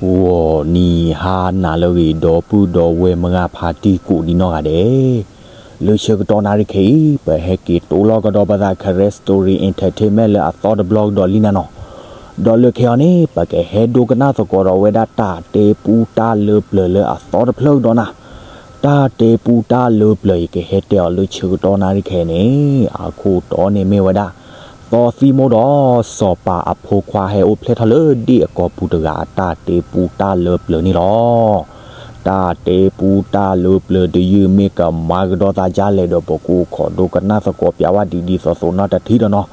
ဂီၤနံၤဟါနၤလၢအဂ့ၤ ဒီပုၢ်ဒီဝဲၢ်မုၢ်ဂၢ်ဖါတံၢ်ကိးဒံနီၢ်ဂၤဒဲး, လၢဆၢကတီၢ်နၣ်ရံၣ်ခဲအံၤ ပဟဲက့ၤတိလီၤကဒီးပသး Karen Story Entertainment လၢအသီတဘျီကဒီးလံနၤနီၤ, ဒီးလၢခဲအံၤန့ၣ် ပကဟဲဒိကနၣ်သကိးဒီးဝဲဒၣ်တၢ်တဲပူတၢ်လၢပျၢၤလၢအသီတဖျၢၣ်ကဒီးနၤ, တၢ်တဲပူတၢ်လၢပျၢၤအံၤ ကဟဲတဲအီၤလၢဆၢကတီၢ်နၣ်ရံၣ်ခဲအံၤန့ၣ် အခိၣ်တီန့ၣ်မ့ၢ်ဝဲဒၣ် သီသံမိၢ်ဒီးစီၤပၤအဖိခွါ ဟဲအိၣ်ဖျဲၣ်ထီၣ်လၢဒ့ၣ်အကိာ်ပူၤတဂၤအတၢ်တဲပူတၢ်လၢပျၢၤန့ၣ်လီၤ. တၢ်တဲပူတၢ်လၢပျၢၤတယုၢ်မ့ၢ်ကမၤကဒီးသးဒ်လဲၣ်ဒီး ပကအိၣ်ခိးဒိကနၣ်သကိးပျးဝဲဒ်ဒ်သိးသိးနီတထံၣ်ဒီးနီၤ,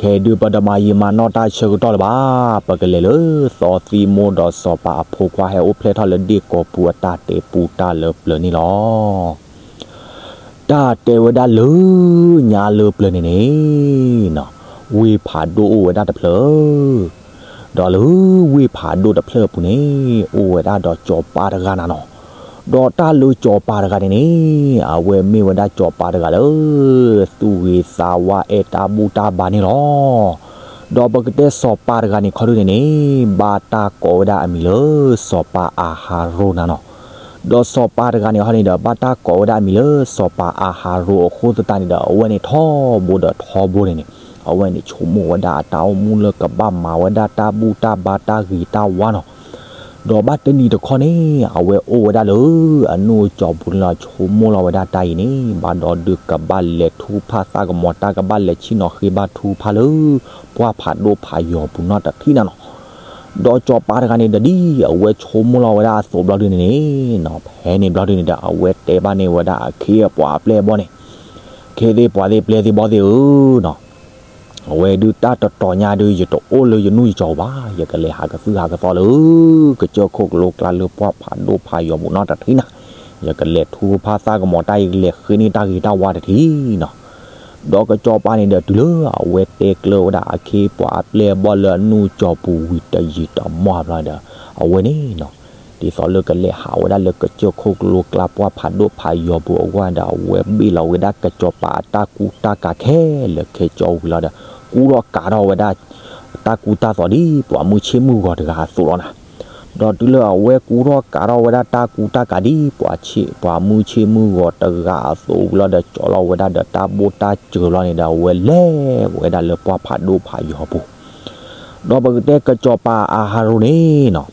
ခဲအံၤဒုးပတမၤယံာ်မၤနီၢ်တၢ်ဆၢကတီၢ်လၢၤဘၣ်, ပကလဲၤလၢသီသံမိၢ်ဒီးစီၤပၤအဖိခွါ ဟဲအိၣ်ဖျဲၣ်ထီၣ်လၢဒ့ၣ်ကိာ်ပူၤအတၢ်တဲပူတၢ်လၢပျၢၤန့ၣ်လီၤ. တၢ်တဲဝဲဒၣ်လၢညါလၢပျၢၤန့ၣ်န့ၣ်, ဝ့ၢ်ဖးဒိၣ်အိၣ်ဝဲဒၣ်တဖျၢၣ်, ဒီးလၢဝ့ၢ်ဖးဒိၣ်တဖျၢၣ်အပူၤန့ၣ် အိၣ်ဝဲဒၣ်ဒီးစီၤပၤတဂၤနၤနီၤ, ဒီးတၢ်လၢစီၤပၤတဂၤန့ၣ်န့ၣ် အဝဲမ့ၢ်ဝဲဒၣ်စီၤပၤတဂၤလၢ သူၣ်ဂ့ၤသးဝါအဲၣ်တၢ်ဘူၣ်တၢ်ဘါန့ၣ်လီၤ. ဒီးပကတဲစီၤပၤတဂၤန့ၣ်ခီဒုန့ၣ်န့ၣ် ဘၣ်တၢ်ကိးဝဲဒၣ်အမံၤလၢ စီၤပၤအၤဟရိၣ်နၤနီၤ, ဒီးစီၤပၤတဂၤန့ၣ်ဟီန့ၣ်ဒီး ဘၣ်တၢ်ကိးဝဲဒၣ်အမံၤလၢစီၤပၤအၤဟရိၣ်အဃိသတးန့ၣ်ဒီး အဝဲန့ၣ်ထီဘိဒီးထီဘိန့ၣ်န့ၣ်, အဝဲန့ၣ်ဆိကမိၣ်ဝဲဒၣ်အတၢ်အိၣ်မူလၢကဘၣ်မၤဝဲဒၣ်တၢ်ဘူၣ်တၢ်ဘါတၢ်ဂ့ၤတၢ်ဝါနီၤ, ဒီးဘၣ်တနံၤတခီန့ၣ် အဝဲအိၣ်ဝဲဒၣ်လၢအနူၢ်အကၠီၤပူၤန့ၣ်လီၤ, ဆိကမိၣ်လီၤဝဲဒၣ်တၢ်အံၤန့ၣ် ဘၣ်ဒီးဒုးကဘၣ်လဲၤထူကဖၣ်သးကမီၤတၢ် ကဘၣ်လဲၤဆ့ၣ်နီၤဃ့ဘါထုကဖၣ်လၢ ပှၢ်ဖးဒိၣ်ဖးယီၤပူၤနီတထံၣ်နၤနီၤ. ဒီးစီၤပၤတဂၤန့ၣ်ဒီး ဒ်အဝဲဆိကမိၣ်လီၤဝဲဒၣ်အသိးဘျီဒုန့ၣ်န့ၣ်နီၤ, ဖဲန့ၣ်ဘျီဒုန့ၣ်ဒီး အဝဲတဲဘၣ်န့ၢ်ဝဲဒၣ်အခ့အပှၤအပျဲၢ်အဘီၣ်န့ၣ်, ခ့သ့ၣ်ပှၤသ့ၣ်ပျဲၢ်သ့ၣ်ဘီၣ်သ့ၣ်ဧၢနီၤ, အဝဲဒုးတၢ်တတီၤညါဒုး ယတအိၣ်လၢယနူၢ်ယကၠီၤပူၤဘၣ်, ယကလဲၤဟးကသုၣ်ဟးကသီလၢ ကစၢၢ်ခိၣ်ကလိကျါလၢပှၢ်ဖးဒိၣ်ဖးယီၤပူၤနီတထံၣ်နၤ, ယကလဲၤထူကဖၣ်သးကမီၤတၢ် ယကလဲၤဃ့န့ၢ်တၢ်ဂ့ၤတၢ်ဝါတထံၣ်နီၤ. ဒီးကစီၤပၤန့ၣ်ဒီးတုၤလၢအဝဲတဲကျၢၤဝဲဒၣ်အခ့အပှၤအပျဲၢ်အဘီၣ်လၢအနူၢ်ကၠီၤပူၤဝံၤတယံာ်တမီၢ်ဘျီဒီး အဝဲန့ၣ်နီၤ, ဒ်သိးလၢကလဲၤဟးဝဲဒၣ်လၢကစၢၢ်ခိၣ်ကလိကျါပှၢ်ဖးဒိၣ်ဖးယီၤပူၤအဂီၢ်ဒီး အဝဲဘ့ၣ်လီၤဝဲဒၣ်ကစီၤပၤအတၢ်ကူတၢ်ကၤခဲလၢာ်ခဲဆ့ဝံၤလီၤဒီး ကူထီၣ်ကၤထီၣ်ဝဲဒၣ် တၢ်ကူတၢ်သိးဒ်ပှၤမုၢ်ဆ့ၣ်မုၢ်ဂီၤတဂၤအသိးလီၤနၤ. ဒီးတုၤလၢအဝဲကူထီၣ်ကၤထီၣ်ဝဲဒၣ်တၢ်ကူတၢ်ကၤဒ် ပှၤမုၢ်ဆ့ၣ်မုၢ်ဂီၤတဂၤအသိးဝံၤလီၤဒီး ကၠီလီၤဝဲဒၣ်ဒီးတၢ်ဘိၣ်တၢ်စၢၤလီၤန့ၣ်ဒီး အဝဲလဲၤဝဲဒၣ်လၢပှၢ်ဖးဒိၣ်ဖးယီၤပူၤ ဒီးပကတဲကစီၤပၤအၤဟရိၣ်န့ၣ်နီၤ,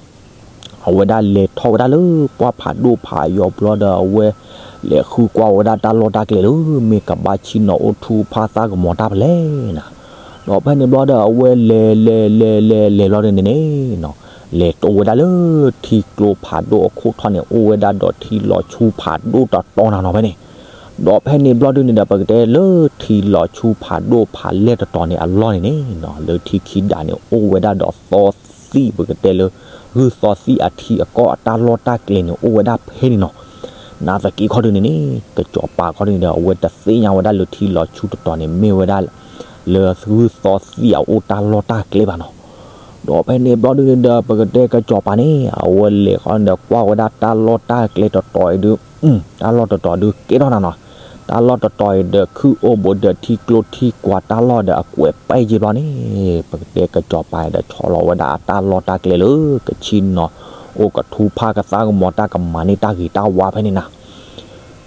အဝဲဒၣ်လဲၤထီၣ်ဝဲဒၣ်လၢပှၢ်ဖးဒိၣ်ဖးယီၤပူၤလီၤဒီး အဝဲလဲၤဃုကွၢ်ဝဲဒၣ်တၢ်လီၢ်တၢ်ကျဲလၢ မ့ၢ်ကဘၣ်ဆ့ၣ်နီၤအိၣ်ထူကဖၣ်သးကမီၤတၢ်ဖဲလဲၣ်နၤ. ဒီးဖဲန့ၣ်ဘျီဒီး အဝဲလဲၤလဲၤလဲၤလဲၤလဲၤဘျီဒုန့ၣ်န့ၣ်နီၤ, လဲၤတိဝဲဒၣ်လၢထံကျိဖးဒိၣ်အခိၣ်ထီၣ်န့ၣ် အိၣ်ဝဲဒၣ်ဒီးထံလီၤဆူဖးဒိၣ်တတီၤနၤနီၤဖဲန့ၣ်. ဒီးဖဲန့ၣ်ဘျီဒုန့ၣ်ဒီး ပကတဲလၢထံလီၤဆူဖးဒိၣ်ဖးလဲၢ်တတီၤန့ၣ်အလီၢ်န့ၣ်န့ၣ်နီၤ, လၢထံခံဒးန့ၣ် အိၣ်ဝဲဒၣ်ဒီးသီသံၣ် ပကတဲလၢ ဂုၢ်သီသံၣ်အထံအကီၢ်အတၢ်လီၢ်တၢ်ကျဲန့ၣ် အိၣ်ဝဲဒၣ်ဖဲန့ၣ်နီၤ. နာ်သက့ခီဒုန့ၣ်န့ၣ် ကစီၤပၤခီဒုန့ၣ်ဒီး အဝဲတသ့ၣ်ညါဝဲဒၣ်လၢထံလီၤဆူတတီၤန့ၣ် မ့ၢ်ဝဲဒၣ်လၢဂုၢ်သီသံၣ်အအိၣ်တၢ်လီၢ်တၢ်ကျဲဘၣ်နီၤ. ဒီးဖဲန့ၣ်ဘျီဒုန့ၣ်ဒီး ပကတဲကစီၤပၤန့ၣ် အဝဲလဲၤဃီဒီးကွၢ်ဝဲဒၣ်တၢ်လီၢ်တၢ်ကျဲတတီၤအံၤဒု တၢ်လီၢ်တတီၤဒုကဲထီၣ်နၤနီၤ. တၢ်လီၢ်တတီၤအံၤဒီး ခုၣ်အိၣ်ဘိးဒီးထံကျိထံကွၢ်တၢ်လီၢ်ဒီးအကွဲးပဲာ်က့ၤဘျီန့ၣ်, ပကတဲကစီၤပၤဒီး ဆီလီၤဝဲဒၣ်အတၢ်လီၢ်တၢ်ကျဲလၢ ကဆ့ၣ်နီၤအိၣ်ကထူဖၣ်ကသးကမီၤတၢ် ကမၤန့ၢ်တၢ်ဂ့ၤတၢ်ဝါဖဲန့ၣ်နၤ.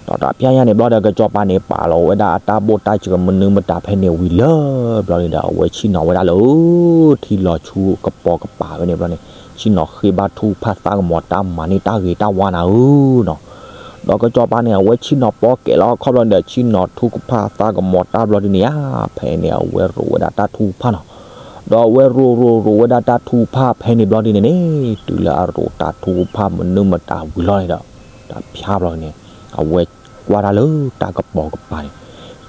ဒီးတၢ်ဖၠါယါန့ၣ်ဘျီဒီး ကစီၤပၤန့ၣ် ပာ်လီၤဝဲဒၣ်အတၢ်ဘိၣ်တၢ်စၢၤမနုၤမတၤဖဲန့ၣ်ဝံၤလၢ ဘျီန့ၣ်ဒီး အဝဲဆ့ၣ်နီၤဝဲဒၣ်လၢ ထံလီၤဆူကပိာ်ကပၤဖဲန့ၣ်ဘျီန့ၣ် ဆ့ၣ်နီၤဃ့ဘါထူဖၣ်သးကမီၤတၢ် မၤန့ၢ်တၢ်ဂ့ၤတၢ်ဝါနၤဧၢနီၤ. ဒီးကစီၤပၤန့ၣ် အဝဲဆ့ၣ်နီၤပီကဲးလီၤခီဘျီဒီး ဆ့ၣ်နီၤထူကဖၣ်သးကမီၤတၢ်ဘျီဒုန့ၣ်ဧါ, ဖဲန့ၣ်အဝဲရိးဝဲဒၣ်တၢ်ထူကဖၣ်နီၤ. ဒီးအဝဲရိးရိးရိးဝဲဒၣ်တၢ်ထူကဖၣ်ဖဲန့ၣ်ဘျီဒုန့ၣ်န့ၣ် တုၤလၢအရိးတၢ်ထူကဖၣ်မနုၤမတၤဝံၤလီၤန့ၣ်ဒီး တၢ်ဖၠါဘျီန့ၣ် အဝဲကွၢ်တၢ်လၢတၢ်ကပိာ်ကပၤန့ၣ်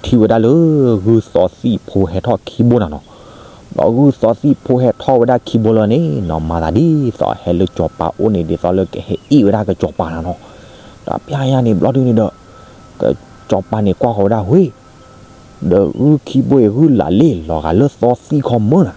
ထံၣ်ဝဲဒၣ်လၢ ဂုၢ်သီသံၣ်ဖိဟဲထီၣ်ခံဘိနၤနီၤ. ဒီးဂုၢ်သီသံၣ်ဖိဟဲထီၣ်ဝဲဒၣ်ခံဘိလီၤန့ၣ်နီၤ မၤသးဒ်သိးဟဲလၢစီၤပၤအိၣ်န့ၣ် ဒ်သိးလၢကဟဲအ့ၣ်ဝဲဒၣ်ကစီၤပၤနၤနီၤ. တၢ်ဖၠါယါန့ၣ်ဘျီဒုန့ၣ်ဒီး ကစီၤပၤန့ၣ်ကွၢ်ဃီၤဝဲဒၣ်ဝ့ၢ် ဒီးဂုၢ်ခံဘိအံၤ ဂုၢ်လၢ်လ့ၣ်လီၤဂာ်လၢသီသံၣ်ခီမၢ်နၤ.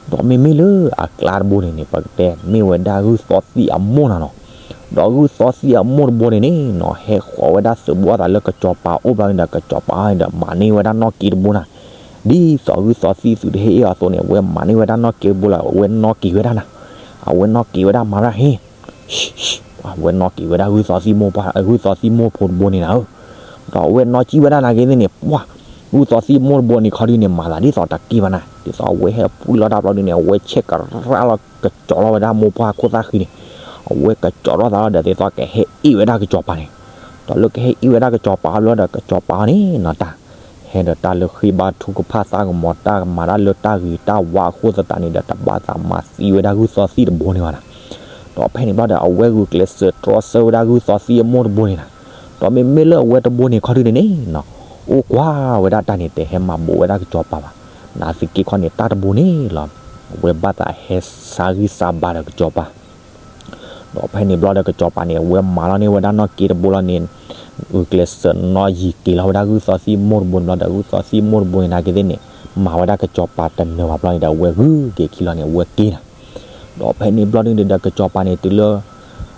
ဒီးမ့မ့ၢ်လၢအကျါတဘိန့ၣ်န့ၣ် ပကတဲမ့ၢ်ဝဲဒၣ်ဂုၢ်သီသံၣ်အမိၢ်နၤနီၤ. ဒီးဂုၢ်သီသံၣ်အမိၢ်တဘိန့ၣ်န့ၣ်နီၤ ဟဲဃီၤဝဲဒၣ်သုးဘူးအသးလၢကစီၤပၤအိၣ်ဘျီန့ၣ်ဒီး ကစီၤပၤန့ၣ်ဒီး မၤန့ၢ်ဝဲဒၣ်နီၣ်က့တဘိနၤ. ဒ်သိးဂုၢ်သီသံၣ်သုးတဟဲအ့ၣ်အီၤအသိးန့ၣ် အဝဲမၤန့ၢ်ဝဲဒၣ်နီၣ်က့တဘိလီၤ အဝဲနီၣ်က့ၤဝဲဒၣ်နၤ. အဝဲနီၣ်က့ၤဝဲဒၣ်မၤရၣ်ဟ့ အဝဲနီၣ်က့ၤဝဲဒၣ်ဂုၢ်သီသံၣ်မိၢ်ပှၢ် ဂုၢ်သီသံၣ်မိၢ်ဖိတဘိန့ၣ်နၤဧၢ, ဒီးအဝဲနီၣ်ကံၣ်ဝဲဒၣ်နာ်က့သ့ၣ်န့ၣ် ပှၢ် ဂုၢ်သီသံၣ်မိၢ်တဘိန့ၣ်ခီဒုန့ၣ် မၤသးဒ်သိးတက့ၢ်ဘၣ်နၤ ဒ်သိးအဝဲဟဲပှံၢ်လီၤတၢ်ဘျီဒုန့ၣ် အဝဲဆဲးကရၣ်လီၤကကၠီၤလီၤဝဲဒၣ်မိၢ်ပှၢ်ခိၣ်သၣ်ဃံန့ၣ်, အဝဲကကၠီၤထီၣ်သးလီၤဒီးဒ်သိးကဟဲအ့ၣ်ဝဲဒၣ်ကစီၤပၤန့ၣ်, ဒီးလၢကဟဲအ့ၣ်ဝဲဒၣ်ကစီၤပၤအီၤဘျီဒီး ကစီၤပၤအီၤန့ၣ်နီၤတၢ် ဟဲဒီးတၢ်လၢဃ့ဘါထုကဖၣ်သးကမီၤ တၢ်ကမၤတၢ်လၢတၢ်ဂ့ၤတၢ်ဝါအဃိသတးန့ၣ်ဒီး တဘၣ်သးမၤသံဝဲဒၣ်ဂုၢ်သီသံၣ်တဘိန့ၣ်ဘၣ်နၤ, ဒီးဖဲန့ၣ်ဘျီဒီး အဝဲဂုာ်ကျဲးစၢးတြီဆၢဝဲဒၣ်ဂုၢ်သီသံၣ်အမိၢ်တဘိန့ၣ်နၤ, ဒီးမ့မ့ၢ်လၢအဝဲတဘိန့ၣ်ခီဒုန့ၣ်န့ၣ်နီၤ, အိၣ်ကွၢ်ဝဲဒၣ်တၢ်န့ၣ် တဟဲမၤဘူးဝဲဒၣ်ကစီၤပၤဘၣ်, နာ်သက့ခီန့ၣ် တၢ်တဘိန့ၣ်လီၤ, အဝဲဘၣ်သးဟဲစါဂံၢ်စါဘါဒီးကစီၤပၤ ဒီးဖဲန့ၣ်ဘျီဒီးကစီၤပၤန့ၣ် အဝဲမၤလီၤန့ၢ်ဝဲဒၣ်နီၣ်က့တဘိလီၤန့ၣ်, ဂုာ်ကျဲးစၢးနီၣ်ယံၤက့ၤလီၤဝဲဒၣ်ဂုၢ်သီသံၣ်မိၢ်တဘိန့ၣ်ဘျီဒီး ဂုၢ်သီသံၣ်မိၢ်တဘိန့ၣ်နာ်က့သ့ၣ်န့ၣ်, မၤဝဲဒၣ်ကစီၤပၤတနၢၤဘၣ်ဘျီန့ၣ်ဒီး အဝဲဂုာ်က့ၤခံလီၤန့ၣ် အဝဲက့ၤနၤ, ဒီးဖဲန့ၣ်ဘျီဒုန့ၣ်ဒီး ကစီၤပၤန့ၣ်တုၤလၢ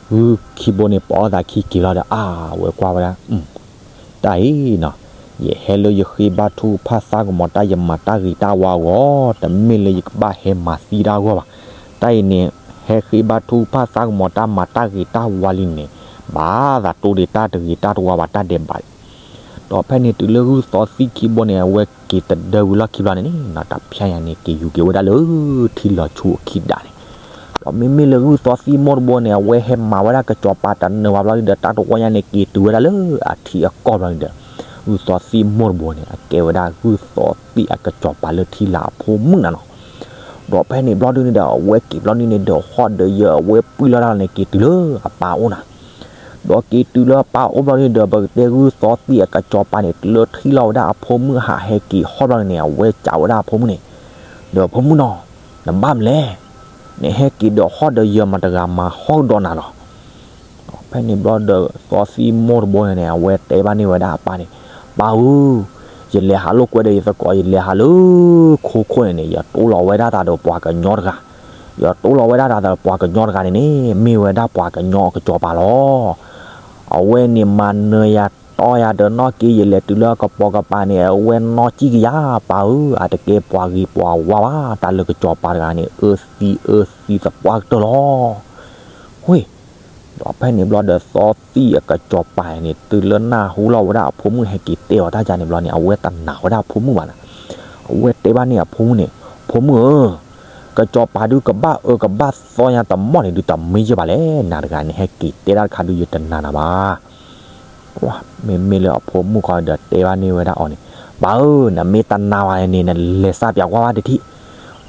ဂုၢ်ခံဘိန့ၣ် ပိာ်အသးခံက့ၤလီၤဒီး အါ ဝဲကွၢ်ဝဲဒၣ် တၢ်အံၤနီၤ, ယဟဲလၢယဃ့ဘါထုကဖၣ်သးကမီၤတၢ် ယမၤတၢ်ဂ့ၤတၢ်ဝါအဂီၢ်, တမ့ၢ်လၢယကဘၣ်ဟဲမၤသံတၢ်အဂီၢ်ဘၣ်. တၢ်အံၤန့ၣ် ဟဲဃ့ဘါထုကဖၣ်သးကမီၤတၢ် မၤတၢ်ဂ့ၤတၢ်ဝါလံန့ၣ်, ဘၣ်သးတိၢ်ဒံးတၢ်တဂ့ၤတၢ်တဝါဘၣ် တၢ်ဒဲးဘး ဒီးဖဲန့ၣ်တုၤလၢဂုၢ်သီသံၣ်ခံဘိန့ၣ် အဝဲက့ၤတဒၢဝံၤလီၢ်ခံဘျီန့ၣ်န့ၣ် တဖျဲညါန့ၣ် က့ၤယူၤက့ၤဝဲဒၣ်လၢထံလီၤဆူအခံဒးန့ၣ်, ဒီးမ့မ့ၢ်လၢဂုၢ်သီသံၣ်မိၢ်တဘိန့ၣ် အဝဲဟဲမၤဝဲဒၣ်ကစီၤပၤတနၢၤဘၣ်ဘျီန့ၣ်ဒီး တၢ်တဝီညါန့ၣ် က့ၤတုၤဝဲဒၣ်လၢအထံအကီၢ်ဘျီန့ၣ်ဒီး ဂုၢ်သီသံၣ်မိၢ်တဘိန့ၣ် အကဲဝဲဒၣ်ဂုၢ်သီသံၣ်အကစီၤပၤလၢထံလာ်အဖိမုၣ်နၤနီၤ. ဒီးဖဲန့ၣ်ဘျီဒုန့ၣ်ဒီး အဝဲက့ၤဘျီန့ၣ်န့ၣ်ဒီး ဟီၣ်ဒီးယၢၤအဝဲပှံၢ်လီၤတၢ်န့ၣ် က့ၤတုၤလၢအပၢ်အိၣ်နၤ ဒီးက့ၤတုၤလၢအပၢ်အိၣ်ဘျီန့ၣ်ဒီး ပကတဲဂုၢ်သီသံၣ်အကစီၤပၤန့ၣ် တုၤလၢထံၣ်လီၤဝဲဒၣ်အဖိမုၣ်ဟးဟဲက့ၤဟီၣ်ဘျီန့ၣ်န့ၣ် အဝဲစံးဝဲဒၣ်အဖိမုၣ်န့ၣ်, ဒီးဖိမုၣ်နီၤ, နဘၣ်မလဲၣ်, နဟဲက့ၤဒီးဟီၣ်ဒီးယၢၤမတၤတဂၤမၤဟီၣ်ကဒီးနၤလီၤ. ဖဲန့ၣ်ဘျီဒီးသီသံၣ်မိၢ်တဘိန့ၣ်န့ၣ် အဝဲတဲဘၣ်န့ၢ်ဝဲဒၣ်အပၢ်န့ၣ်, ပၢ်ဧၢ, ယလဲၤဟးလိာ်ကွဲဒီးယသကိး ယလဲၤဟးလၢခိခိၣ်န့ၣ်န့ၣ် ယတိလီၤဝဲဒၣ်သးဒီးပှၤကညီတဂၤ, ယတိလီၤဝဲဒၣ်သးဒီးပှၤကညီတဂၤန့ၣ်န့ၣ် မ့ၢ်ဝဲဒၣ်ပှၤကညီအကစီၤပၤလီၤ. အဝဲန့ၣ်မၤနၢၤယၤတီၢ်ယၤဒီးနီၣ်က့ ယလဲၤတုၤလၢအကပိာ်ကပၤန့ၣ် အဝဲနီၣ်ကံၣ်ကယၤ ပၢ်ဧၢ, အတကဲပှၤဂ့ၤပှၤဝါဘၣ်, တၢ်လၢကစီၤပၤတဂၤန့ၣ် အၢသံအၢသံသပှၢ်ကတၢၢ်လီၤ. ဝ့ၢ် ဒီးဖဲန့ၣ်ဘျီဒီးသီသံၣ်အကစီၤပၤန့ၣ် တုၤလၢနၢ်ဟူလီၤဝဲဒၣ်အဖိမုၣ်ဟဲက့ၤတဲအီၤတၢ်ကါန့ၣ်ဘျီန့ၣ် အဝဲတနာ်ဝဲဒၣ်အဖိမုၣ်ဘၣ်နၤ, အဝဲတဲဘၣ်န့ၢ်အဖိမုၣ်န့ၣ်, ဖိမုၣ်ဧၢ, ကစီၤပၤဒုးကဘၣ်အၢကဘၣ်သီညါတမီၢ်န့ၣ်ဒုးတမ့ၢ်ယဲၢ်ဘၣ်လဲၣ်, နၤတဂၤန့ၣ် ဟဲက့ၤတဲတၢ်တခါဒုးယတနာ်နၤဘၣ်. မ့မ့ၢ်လၢအဖိမုၣ်ခီဒီးတဲဘၣ်န့ၢ်ဝဲဒၣ်အီၤန့ၣ်, ပၢ်ဧၢ, နမ့ၢ်တနာ်ဘၣ်န့ၣ် နလဲၤစၢ်ပၠးကွၢ်ဝဲတထံၣ်,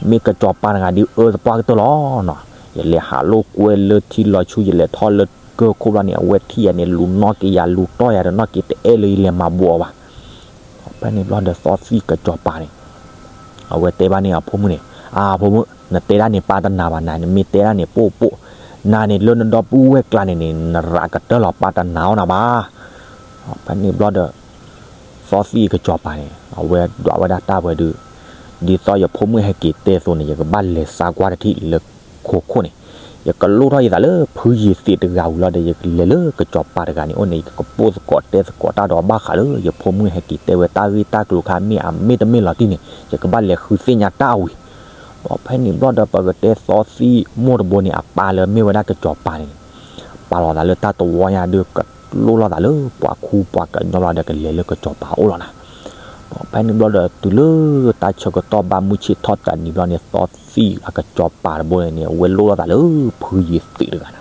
မ့ၢ်ကစီၤပၤတဂၤဒုးအၢသပှၢ်ကတၢၢ်လီၤ. ယလဲၤဟးလိာ်ကွဲလၢထံလီၤဆူ ယလဲၤထီၣ်လၢကၢၢ်ခိၣ်ဘျီန့ၣ် အဝဲထံၣ်ယၤန့ၣ် လူၤနီၣ်က့ယၤ လူၤတီၢ်ယၤဒီးနီၣ်က့ တအဲၣ်လၢယလဲၤမၤဘူးအီၤဘၣ်. ဖဲန့ၣ်ဘျီဒီးသီသံၣ်ကစီၤပၤန့ၣ် အဝဲတဲဘၣ်န့ၢ်အဖိမုၣ်န့ၣ်, အါ ဖိမုၣ်, နတဲဒၣ်န့ၣ် ပၢ်တနာ်ဘၣ်နၤ, နမ့ၢ်တဲဒၣ်န့ၣ် ပိၢ်ပိၢ်, နၤန့ၣ် လၢနဒီပုၢ်ဝဲၢ်ကျါန့ၣ်န့ၣ် နရးကတၢၢ်လီၤ ပၢ်တနာ်အီၤနၤဘၣ်. ဖဲန့ၣ်ဘျီဒီး သီသံၣ်ကစီၤပၤန့ၣ် အဝဲဒွးဝဲဒၣ်တၢ်ဝဲဒုး, ဒ်သိးယဖိမုၣ်ဟဲက့ၤတဲအသိးန့ၣ် ယကဘၣ်လဲၤစါကွၢ်တထံၣ်လၢခိခိၣ်န့ၣ်, ယကလိၣ်ထီၣ်ယသးလၢဖုယ့ၤသ့းတဂၤဝံၤလီၤဒီး ယကလဲၤလၢကစီၤပၤတဂၤန့ၣ်အိၣ်န့ၣ် ယကပိာ်သကိးတဲသကိးတၢ်ဒီးဘၣ်ဃးလၢ ယဖိမုၣ်ဟဲက့ၤတဲဝဲတၢ်ဂ့ၢ်တၢ်ကျိၤခါ မ့ၢ်အမ့ၢ်တမ့ၢ်လီၤတံၢ်န့ၣ် ယကဘၣ်လဲၤဃုသ့ၣ်ညါတၢ်ဝံၤ. ဒီးဖဲန့ၣ်ဘျီဒီး ပကတဲသီသံၣ်မိၢ်တဘိန့ၣ် အပၢ်လၢမ့ၢ်ဝဲဒၣ်ကစီၤပၤန့ၣ် ပာ်လီၤသးလၢတၢ်တဝီညါဒုး ကလိၣ်လိာ်သးလၢပှၤခူပှၤကညီဘျီဒီး ကလဲၤလၢကစီၤပၤအိၣ်လီၤနၤ. ဒီးဖဲန့ၣ်ဘျီဒီး တုၤလၢတၢ်ဆၢကတီၢ်ဘၣ်မုၢ်ဆ့ၣ်ထီၣ်တနံၤဘျီန့ၣ် သီသံၣ်အကစီၤပၤတဘိန့ၣ်န့ၣ် အဝဲလိၣ်လိာ်သးလၢဖုယ့ၤသ့းတဂၤနၤ.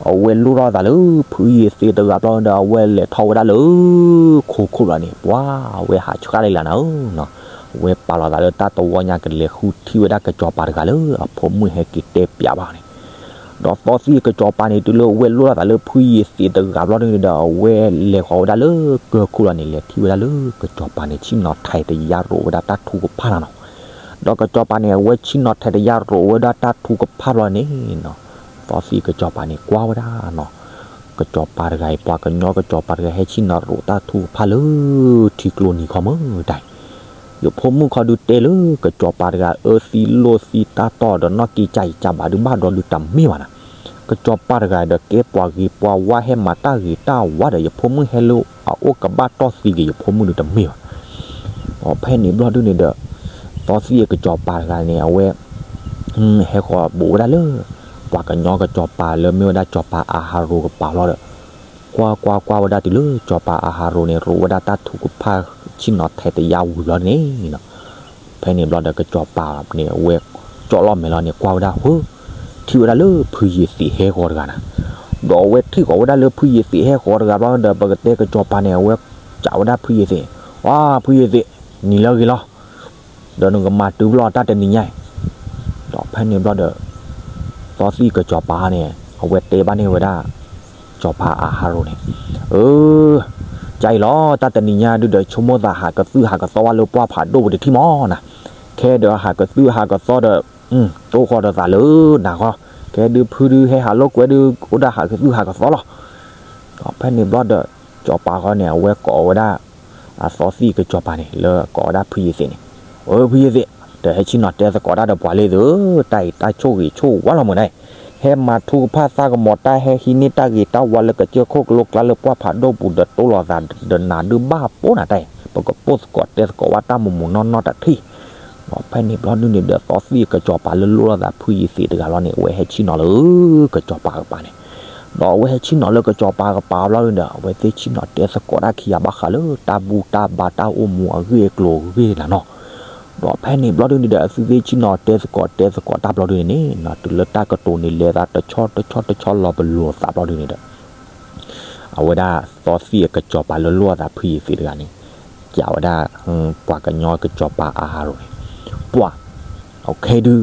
အဝဲလိၣ်လိာ်သးလၢဖုယ့ၤသ့းတဂၤဘျီဒီး အဝဲလဲၤထီၣ်ဝဲဒၣ်လၢခိခိၣ်ဘျီန့ၣ် ပှၤအဝဲဟးဆှါလံလၢနၤဧၢ. အဝဲပာ်လီၤသးလၢတၢ်တဝီညါ ကလဲၤဃုထံၣ်ဝဲဒၣ်ကစီၤပၤတဂၤလၢအဖိမုၣ်ဟဲက့ၤတဲပၠးဘၣ်န့ၣ် ဒီးသီသံၣ်အကစီၤပၤန့ၣ် တုၤလၢအဝဲလိၣ်လိာ်သးလၢဖုယ့ၤသ့းတဂၤဘျီန့ၣ်ဒီး အဝဲလဲၤဃီၤဝဲဒၣ်လၢကၢၢ်ခိၣ်လီၤန့ၣ် လဲၤထံၣ်ဝဲဒၣ်လၢကစီၤပၤန့ၣ် ဆ့ၣ်နီၤထဲးတယါရိးဝဲဒၣ်တၢ်ထုကဖၣ်လီၤနီၤ. ဒီးကစီၤပၤန့ၣ် အဝဲဆ့ၣ်နီၤထဲးတယါရိးဝဲဒၣ်တၢ်ထုကဖၣ်ဘျီန့ၣ်နီၤ, သီသံၣ်အကစီၤပၤန့ၣ် ကွၢ်ဝဲဒၣ်နီၤ ကစီၤပၤတဂၤအံၤ ပှၤကညီကစီၤပၤတဂၤ ဟဲဆ့ၣ်နီၤရိးတၢ်ထုကဖၣ်လၢထံကျိနံၤခီမုၢ်တၢ်အံၤ, ယဖိမုၣ်ခီဒုးတဲလၢကစီၤပၤတဂၤ အၢသံလိာ်သံတၢ်တီၢ်ဒီး နီၣ်က့ကၢ်အံၤကၢ်ဘၣ်ဒုးဘၣ်ဒီးဒုးတမ့ၢ်ဘၣ်နၤ. ကစီၤပၤတဂၤဒီး ကဲပှၤဂ့ၤပှၤဝါ ဟဲမၤတၢ်ဂ့ၤတၢ်ဝါဒီး ယဖိမုၣ်ဟဲလၢအအိၣ်ကဘၣ်တီၢ်သံက့ၤ ယဖိမုၣ်ဒုးတမ့ၢ်ဘၣ်. ဒီးဖဲန့ၣ်ဘျီဒုန့ၣ်ဒီး သီသံၣ်အကစီၤပၤတဂၤန့ၣ် အဝဲ ဟဲဃီၤဘူးဝဲဒၣ်လၢ ပှၤကညီကစီၤပၤလၢမ့ၢ်ဝဲဒၣ်စီၤပၤအၤဟရိၤကပၤလီၤဒီး ကွၢ်ကွၢ်ကွၢ်ဝဲဒၣ်တုၤလၢစီၤပၤအၤဟရိၤန့ၣ် ရိးဝဲဒၣ်တၢ်ထုကဖၣ်ဆ့ၣ်နီၤထဲတယါဝံၤဘျီန့ၣ်နီၤ, ဖဲန့ၣ်ဘျီဒီးကစီၤပၤန့ၣ် အဝဲကၠီလီၤမဲာ်လီၤန့ၣ် ကွၢ်ဝဲဒၣ်ဟၢ ထံၣ်ဝဲဒၣ်လၢဖုယ့ၤသ့းဟဲဃီၤတဂၤနၤ, ဒီးအဝဲထံၣ်ဃီၤဝဲဒၣ်လၢဖုယ့ၤသ့းဟဲဃီၤတဂၤဘျီဒီး ပကတဲကစီၤပၤန့ၣ် အဝဲကးဝဲဒၣ်ဖုယ့ၤသ့း, ဝါ ဖုယ့ၤသ့း, နံၤလၢအဂ့ၤလီၤ ဒီးနကမၤတုၤဘျီတၢ်တနံၤညါအံၤ, ဒီးဖဲန့ၣ်ဘျီဒီး သီသံၣ်ကစီၤပၤန့ၣ် အဝဲတဲဘၣ်န့ၢ်ဝဲဒၣ် စီၤပၤအၤဟရိၤန့ၣ်, အၢ ကါအံၤလီၤ တၢ်တနံၤညါဒုဒီး ဆိကမိၣ်သးဟးကသုၣ်ဟးကသီဘၣ်လၢပှၢ်ဖးဒိၣ်ပူၤတထံၣ်မးနၤ, ခဲဒီးဟးကသုၣ်ဟးကသီဒီး တိၢ်ဃီၤဒီးသးလၢနၤဃီ, ခဲဒုဖုဒုဟဲဟးလိာ်ကွဲဒု အိၣ်ဒၣ်ဟးကသုၣ်ဟးကသီလီၤ. ဒီးဖဲန့ၣ်ဘျီဒီး စီၤပၤဃီန့ၣ် အဝဲကိးဝဲဒၣ် အသီသံၣ်ကစီၤပၤန့ၣ် လၢကိးဝဲဒၣ်ဖုယ့ၤသ့းန့ၣ်, အၢ ဖုယ့ၤသ့း, တဟဲဆ့ၣ်နီၤတဲသကိးတၢ်ဒီးပှၤလံသု, တၢ်အံၤတၢ်ဆိၣ်ဂ့ၤဆိၣ်ဝါလီၤမုၢ်နၤအံၤ, ဟဲမၤထူကဖၣ်သၣ်ကမီၤတၢ် ဟဲဟံးန့ၢ်တၢ်ဂ့ၤတၢ်ဝါလၢကစၢၢ်ခိၣ်ကလိကျါလၢပှၢ်ဖးဒိၣ်ပူၤဒီးတိၢ်လိာ်သးဒီးနၤဒုဘၣ်ပိၢ်နၤတၢ်အံၤ, ပကပိာ်သကိးတဲသကိးဝဲတၢ်မုာ်မုာ်နီၢ်နီၢ်တထံၣ်. ဒီးဖဲန့ၣ်ဘျီဒုန့ၣ်ဒီး သီသံၣ်ကစီၤပၤလၢလိၣ်လိာ်သးဖုယ့ၤသ့းတဂၤလီၤန့ၣ် အဝဲဟဲဆ့ၣ်နီၤလၢကစီၤပၤကပၤန့ၣ်, ဒီးအဝဲဟဲဆ့ၣ်နီၤလၢကစီၤပၤကပၤဘျီဒုန့ၣ်ဒီး အဝဲသ့ၣ်ဆ့ၣ်နီၤတဲသကိးတၢ်ခံဂၤဘၣ်ဃးလၢတၢ်ဘူၣ်တၢ်ဘါတၢ်အိၣ်မူအဂ့ၢ်အကျိၤအဂ့ၢ်နၤနီၤ. ဒီးဖဲန့ၣ်ဘျီဒုန့ၣ်ဒီး အဝဲသ့ၣ်ဆ့ၣ်နီၤတဲသကိးတဲသကိးတၢ်ဘျီဒုန့ၣ်န့ၣ် တုၤလၢတၢ်ကတိၤန့ၣ်လဲၤသးတဆီတဆီတဆီလီၤပလိာ်သးဘျီဒုန့ၣ်ဒီး အဝဲဒၣ်သီသံၣ်အကစီၤပၤလၢလိၣ်လိာ်သးဖုယ့ၤသ့းတဂၤန့ၣ် ကးဝဲဒၣ် ပှၤကညီကစီၤပၤအၤဟရိၤန့ၣ်, ပှၤ, အခဲဒု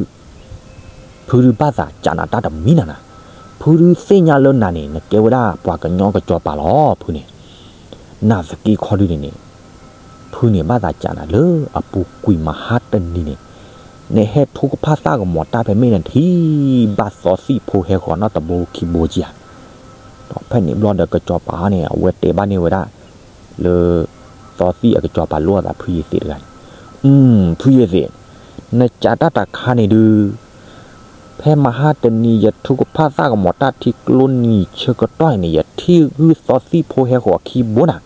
ဖုဒုဘၣ်သးကးနၤတၢ်တမံၤနၤနၤ, ဖုဒုသ့ၣ်ညါလၢနၤန့ၣ် နကဲဝဲဒၣ်ပှၤကညီကစီၤပၤလီၤ ဖုန့ၣ်, နာ်သက့ခီဒုန့ၣ်န့ၣ် ဖုန့ၣ်ဘၣ်သးကးနၤလၢအပူၤကွံာ်မဟါတနံၤန့ၣ် နဟဲထူကဖၣ်သၣ်ကမီၤတၢ်ဖဲမ့ၢ်နထံၣ်ဘၣ်သီသံၣ်ဖိဟဲဃီၤနီၢ်တဘိခံဘိကဧါ. ဒီးဖဲန့ၣ်ဘျီဒီးကစီၤပၤန့ၣ် အဝဲတဲဘၣ်န့ၢ်ဝဲဒၣ် လၢ သီသံၣ်အကစီၤပၤလၢလိၣ်လိာ်သးဖုယ့ၤသ့းတဂၤန့ၣ်, ဖုယ့ၤသ့း, နကးတၢ်တခါန့ၣ်ဒု ဖဲမဟါတနံၤ ယထူကဖၣ်သၣ်ကမီၤတၢ်ထံကျိနံၤဆၢကတီၢ်န့ၣ် ယထံၣ်ဂုၢ်သီသံၣ်ဖိဟဲဃီၤခံဘိနၤ,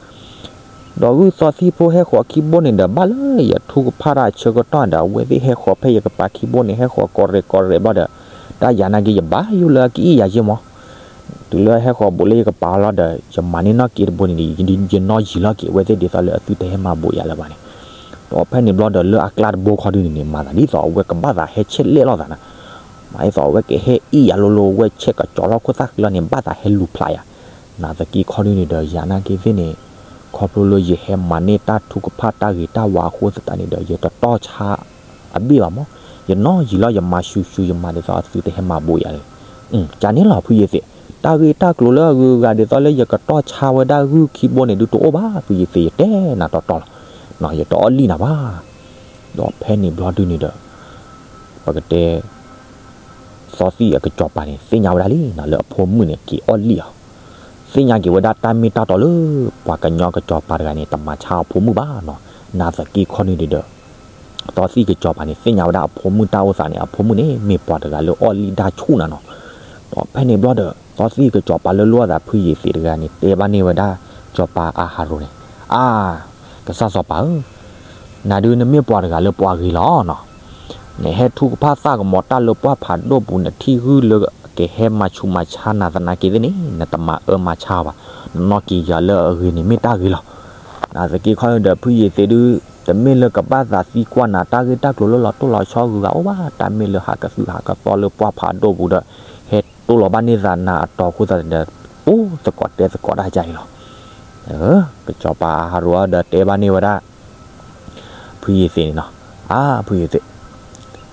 ဒီးဂုၢ်သီသံၣ်ဖိဟဲဃီၤခံဘိန့ၣ်ဒီး ဘၣ်လၢယထူကဖၣ်တၢ်ဆၢကတီၢ်ဒီး အဝဲသ့ၣ်ဟဲဃီၤဖဲယကပၤခံဘိန့ၣ် ဟဲဃီၤကီၢ်ရဲၣ်ကီၢ်ရဲၣ်ဘျီဒီး တၢ်ယၤနာ်က့ၤယဘၣ်ယိၣ်လၢအကအံၣ်ယၤယ့ၢ်မး တုၤလၢဟဲဃီၤဘူးလၢယကပၤလီၤဒီး ယမၤန့ၢ်နီၢ်က့တဘိန့ၣ်ဒီး ယနီၢ်ယံၤလီၤက့ၤ အဝဲသ့ၣ်ဒ်သိးလၢအသုတဟဲမၤဘူးယၤလၢၤဘၣ်န့ၣ်, ဒီးဖဲန့ၣ်ဘျီဒီးလၢအကျါတဘိခီဒုန့ၣ်န့ၣ် မၤသးဒ်သိးအဝဲကဘၣ်သးဟဲဆဲးလဲၣ်လိာ်သးနၤ, မၤဒ်သိးအဝဲကဟဲအံၣ်ယၤလိၤလိၤ အဝဲဆဲးကကၠီၤလီၤခိၣ်သၣ်ဃံလီၤန့ၣ် ဘၣ်သးဟဲလူၤဖျးယၤ, နာ်သက့ခီဒုန့ၣ်ဒီး ယၤနာ်က့ၤသ့ၣ်န့ၣ် ခီဖျိလၢယဟဲမၤန့ၢ်တၢ်ထုကဖၣ်တၢ်ဂ့ၤတၢ်ဝါအဃိသတးန့ၣ်ဒီး ယတတီၢ်ဆါ အဘ့ၣ်ဘၣ်မး, ယနီၢ်ယံၤလီၤ ယမၤဆူၣ်ဆူၣ် ယမၤဒ်သိးအသုတဟဲမၤဘူးယၤလၢၤ, ကန့ၣ်လီၤဖုယ့ၤသ့း, တၢ်ဂ့ၢ်တၢ်ကျိၤလၢအဂုၤအဂၤဒ်သိးလၢယကတီၢ်ဆါဝဲဒၣ်ဂုၢ်ခံဘိန့ၣ် ဒုးတအိၣ်ဘၣ် ဖုယ့ၤသ့း ယတဲနၤတီတီလီၤ, ယတအီၣ်လံၣ်နၤဘၣ်. ဒီးဖဲန့ၣ်ဘျီဒုန့ၣ်ဒီး ပကတဲ သီသံၣ်အကစီၤပၤန့ၣ် သ့ၣ်ညါဝဲဒၣ်လံနီၤ လၢအဖိမုၣ်န့ၣ် က့ၤအီၣ်လံၣ်အီၤ, သ့ၣ်ညါက့ၤဝဲဒၣ်တၢ်မ့ၢ်တၢ်တီလၢ ပှၤကညီကစီၤပၤတဂၤန့ၣ် တမၤဆါအဖိမုၣ်ဘၣ်နီၤ, နာ်သက့ခီဒုန့ၣ်ဒီး သီသံၣ်ကစီၤပၤန့ၣ် သ့ၣ်ညါဝဲဒၣ်အဖိမုၣ်တၢ်အိၣ်သးန့ၣ် အဖိမုၣ်န့ၣ် မ့ၢ်ပှၤတဂၤလၢအီၣ်လံၣ်ဒၣ်ဆူၣ်နၤနီၤ, ဒီးဖဲန့ၣ်ဘျီဒီး သီသံၣ်ကစီၤပၤလၢလိၣ်အသးဖုယ့ၤသ့းတဂၤန့ၣ် တဲဘၣ်န့ၢ်ဝဲဒၣ် စီၤပၤအၤဟရိၤန့ၣ်, အါ ကစၢ်စီၤပၤဧၢ, နဒုးနမ့ၢ်ပှၤတဂၤလၢပှၤဂ့ၤလီၤနီၤ, နဟဲထူကဖၣ်သၣ်ကမီၤတၢ်လၢပှၢ်ဖးဒိၣ်ပူၤ နထံၣ်ဂုၢ်လၢကဟဲမၤဆူးမၤဆါနၤသနာ်က့သ့ၣ်န့ၣ် နတမၤအၢမၤဆါဘၣ်, နနီၢ်က့ၤယၤလၢအဂ့ၤန့ၣ်မ့ၢ်တၢ်ဂ့ၤလီၤ. နာ်သက့ခီဒုဒီး ဖုယ့ၤသ့းဒု တမ့ၢ်လၢကဘၣ်သးသံကွၢ်နၤ တၢ်ဂ့ၢ်တၢ်ကျိၤလၢလီၤတိၢ်လီၤဆီဂုၤဂၤအိၣ်ဘၣ်, တၢ်မ့ၢ်လၢဟးကသုးဟးကသီလၢပှၢ်ဖးဒိၣ်ပူၤဒီး ဟဲတိၢ်လီၤဘၣ်န့ၢ်သးနၤအတီၤအဃိသတးဒီး အိၣ်သကိးတဲသကိးတၢ်ကါအံၤလီၤ. ကစီၤပၤအၤဟရိၤဒီးတဲဘၣ်န့ၢ်ဝဲဒၣ် ဖုယ့ၤသ့းန့ၣ်နီၤ, အါ ဖုယ့ၤသ့း,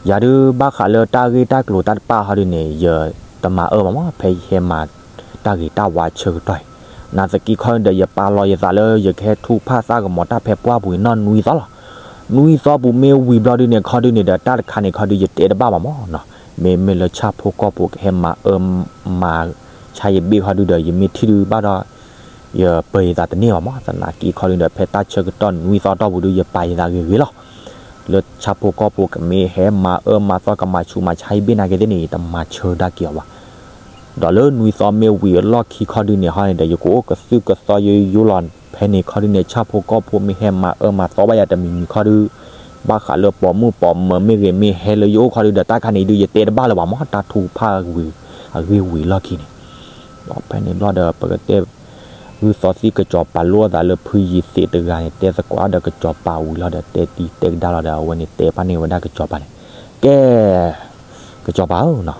ယၤဒုးဘၣ်ဃးလၢတၢ်ဂ့ၢ်တၢ်ကျိၤတၢ်တဖၣ်ဟီဒုန့ၣ် ယတမၤအၢဘၣ်မး ဖဲယဟဲမၤတၢ်ဂ့ၤတၢ်ဝါဆၢကတီၢ်အံၤ, နာ်သက့ခီဒုဒီး ယပာ်လီၤယသးလၢယကဟဲထူကဖၣ်သၣ်ကမီၤတၢ်ဖဲပှၢ်ပူၤအံၤနီၢ်နွံသီလီၤ. နွံသီပူၤမ့ၢ်ဝံၤဘျီဒုန့ၣ် ခီဒုန့ၣ်ဒီး တၢ်တခါန့ၣ်ခီဒု ယတဲတဘၣ်ဘၣ်မးနီၤ, မ့မ့ၢ်လၢဆၣ်ဖိကီၢ်ဖိကဟဲမၤအၢမၤဆါယဘ့ၣ်ခီဒုဒီး ယမ့ၢ်ထံၣ်ဒုဘၣ်ဒီး ယပၢၤယသးတန့ၢ်ဘၣ်မး, သနာ်က့ခီဒုဒီး ဖဲတၢ်ဆၢကတီၢ်နွံသီတီၢ်ပူၤဒု ယပာ်ယသးဂ့ၤဂ့ၤလီၤ. လၢဆၣ်ဖိကီၢ်ဖိကမ့ၢ်ဟဲမၤအၢမၤသီကမၤဆူးမၤဆါယဘ့ၣ်နာ်က့သ့ၣ်န့ၣ် ယတမၤဆၢဒၣ်က့ၤအီၤဘၣ်. ဒီးလၢနွံသီမ့ၢ်ဝံၤအလီၢ်ခံခီဒုန့ၣ်ဟီန့ၣ်ဒီး ယကအိၣ်ကသုၣ်ကသီယိယိလီၤ. ဖဲန့ၣ်ခီဒုန့ၣ် ဆၣ်ဖိကီၢ်ဖိမ့ၢ်ဟဲမၤအၢမၤသီဘၣ်ယၤတမံၤမံၤခီဒု ဘၣ်ဃးလၢပိာ်မုၣ်ပိာ်မၢၤမ့ၢ်ဂ့ၤမ့ၢ်ဟဲလၢယအိၣ်ခီဒုဒီး တၢ်ခါန့ၣ်ဒု ယတဲတဘၣ်လၢၤဘၣ်မး, တၢ်ထုကဖၣ်ဝံၤ အဂ့ၢ်ဝံၤလီၢ်ခံန့ၣ်, ဒီးဖဲန့ၣ်ဘျီဒီး ပကတဲ ဂုၢ်သီသံၣ်ကစီၤပၤလိၣ်အသးလၢဖုယ့ၤသ့းတဂၤန့ၣ် တဲသကိးဒီးကစီၤပၤဝံၤလီၤဒီး တဲတံၤတဲကဒါလီၤဒီး အဝဲန့ၣ်တဲဘၣ်န့ၢ်ဝဲဒၣ်ကစီၤပၤန့ၣ်, ကဲ ကစီၤပၤဧၢနီၤ,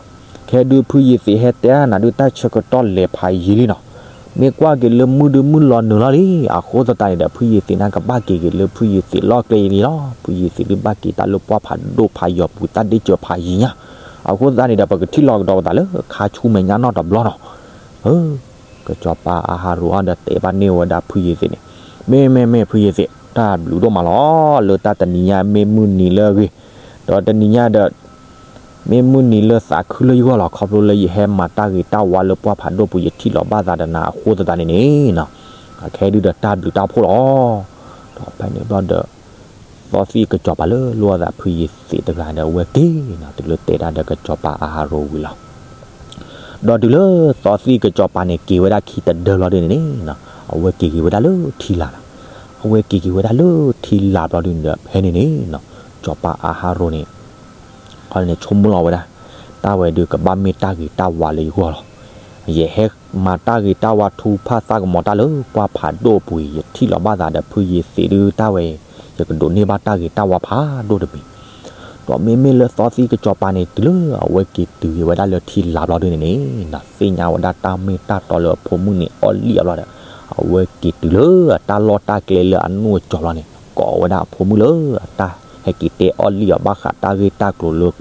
ခဲဒုးဖုယ့ၤသ့းဟဲတဲနၤဒုး တၢ်ဆၢကတီၢ်လဲၤဖးယံာ်လံနီၤ, မ့ၢ်ကွၢ်က့ၤလၢမုၢ်ဒုးမုၢ်လီၤနုာ်လီၤလံ, အဃိသတးန့ၣ်ဒီး ဖုယ့ၤသ့းန့ၣ်ကဘၣ်က့ၤက့ၤလၢဖုယ့ၤသ့းလီၢ်ကျဲအံၤလံလီၤ, ဖုယ့ၤသ့းဒုးဘၣ်က့ၤတၢ်လၢပှၢ်ဖးဒိၣ်ဖးယီၤပူၤ တၢ်ဒ့ၣ်စၢၤဖးယံၤညါ, အဃိသတးန့ၣ်ဒီး ပကထံၣ်လီၤကဒီးပသးလၢခါဆူမဲာ်ညါနီၢ်တဘျီနီၤ, ကစီၤပၤအၤဟရိၤအံၤဒီးတဲဘၣ်န့ၢ်ဝဲဒၣ်ဖုယ့ၤသ့းန့ၣ်, မ့ၢ်မ့ၢ်မ့ၢ်ဖုယ့ၤသ့း တၢ်ဘျုးဒိၣ်မးလီၤ, လၢတၢ်တနံၤညါမ့ၢ်မုၢ်နံၤလၢအဂ့ၤ, ဒီးတနံၤညါဒီး မ့ၢ်မုၢ်နံၤလၢသးခုလၢယဂီၢ်လီၤ, ခီဖျိလၢယဟဲမၤတၢ်ဂ့ၤတၢ်ဝါလၢပှၢ်ဖးဒိၣ်ပူၤ ယထံၣ်လီၤဘၣ်သးဒီးနၤအဃိသတးန့ၣ်န့ၣ်နီၤ, အခဲဒုဒီးတၢ်ဘျုးတၢ်ဖှိၣ်လီၤ, ဒီးဖဲန့ၣ်ဘျီဒီး သီသံၣ်ကစီၤပၤလၢလိၣ်အသးဖုယ့ၤသ့းတဂၤဒီး အဝဲက့ၤနီၤ တုၤလၢတဲဒၣ်ဒီးကစီၤပၤအၤဟရိၤဝံၤလီၤ ဒီးတုၤလၢသီသံၣ်ကစီၤပၤန့ၣ် က့ၤဝဲဒၣ်ခံတဒၢလီၤဒ်န့ၣ်န့ၣ်နီၤ, အဝဲက့ၤက့ၤဝဲဒၣ်လၢထံလာ်နီၤ, အဝဲက့ၤက့ၤဝဲဒၣ်လၢထံလာ်ဘျီဒ်န့ၣ်ဒီး ဖဲန့ၣ်န့ၣ်နီၤ, စီၤပၤအၤဟရိၤန့ၣ် ခီန့ၣ်ဆိကမိၣ်လီၤဝဲဒၣ်, တၢ်ဝဲဒုးကဘၣ်မ့ၢ်တၢ်ဂ့ၤတၢ်ဝါလၢယဂီၢ်လီၤ, ယဟဲမၤတၢ်ဂ့ၤတၢ်ဝါထူဖၣ်သၣ်ကမီၤတၢ်လၢပှၢ်ဖးဒိၣ်ပူၤ ယထံၣ်လီၤဘၣ်သးဒီးဖုယ့ၤသ့းဒုးတၢ်ဝဲ ယကဒိးန့ၢ်ဘၣ်တၢ်ဂ့ၤတၢ်ဝါဖးဒိၣ်တမံၤ, ဒီးမ့မ့ၢ်လၢသီသံၣ်ကစီၤပၤန့ၣ်တုၤလၢအဝဲက့ၤတုၤက့ၤဝဲဒၣ်လၢထံလာ်ဘျီဒ်န့ၣ်န့ၣ်နီၤ, သ့ၣ်ညါဝဲဒၣ်တၢ်မ့ၢ်တၢ်တီလၢအဖိမုၣ်န့ၣ်အီၣ်လံၣ်အဘျီဒီး အဝဲက့ၤတုၤလၢအတၢ်လီၢ်တၢ်ကျဲလၢအနူၢ်အကၠီၤလီၤန့ၣ် ကိးဝဲဒၣ်အဖိမုၣ်လၢအတၢ်ဟဲက့ၤတဲအီၣ်လံၣ်အီၤဘၣ်ဃးတၢ်ဂ့ၢ်တၢ်ကျိၤလၢ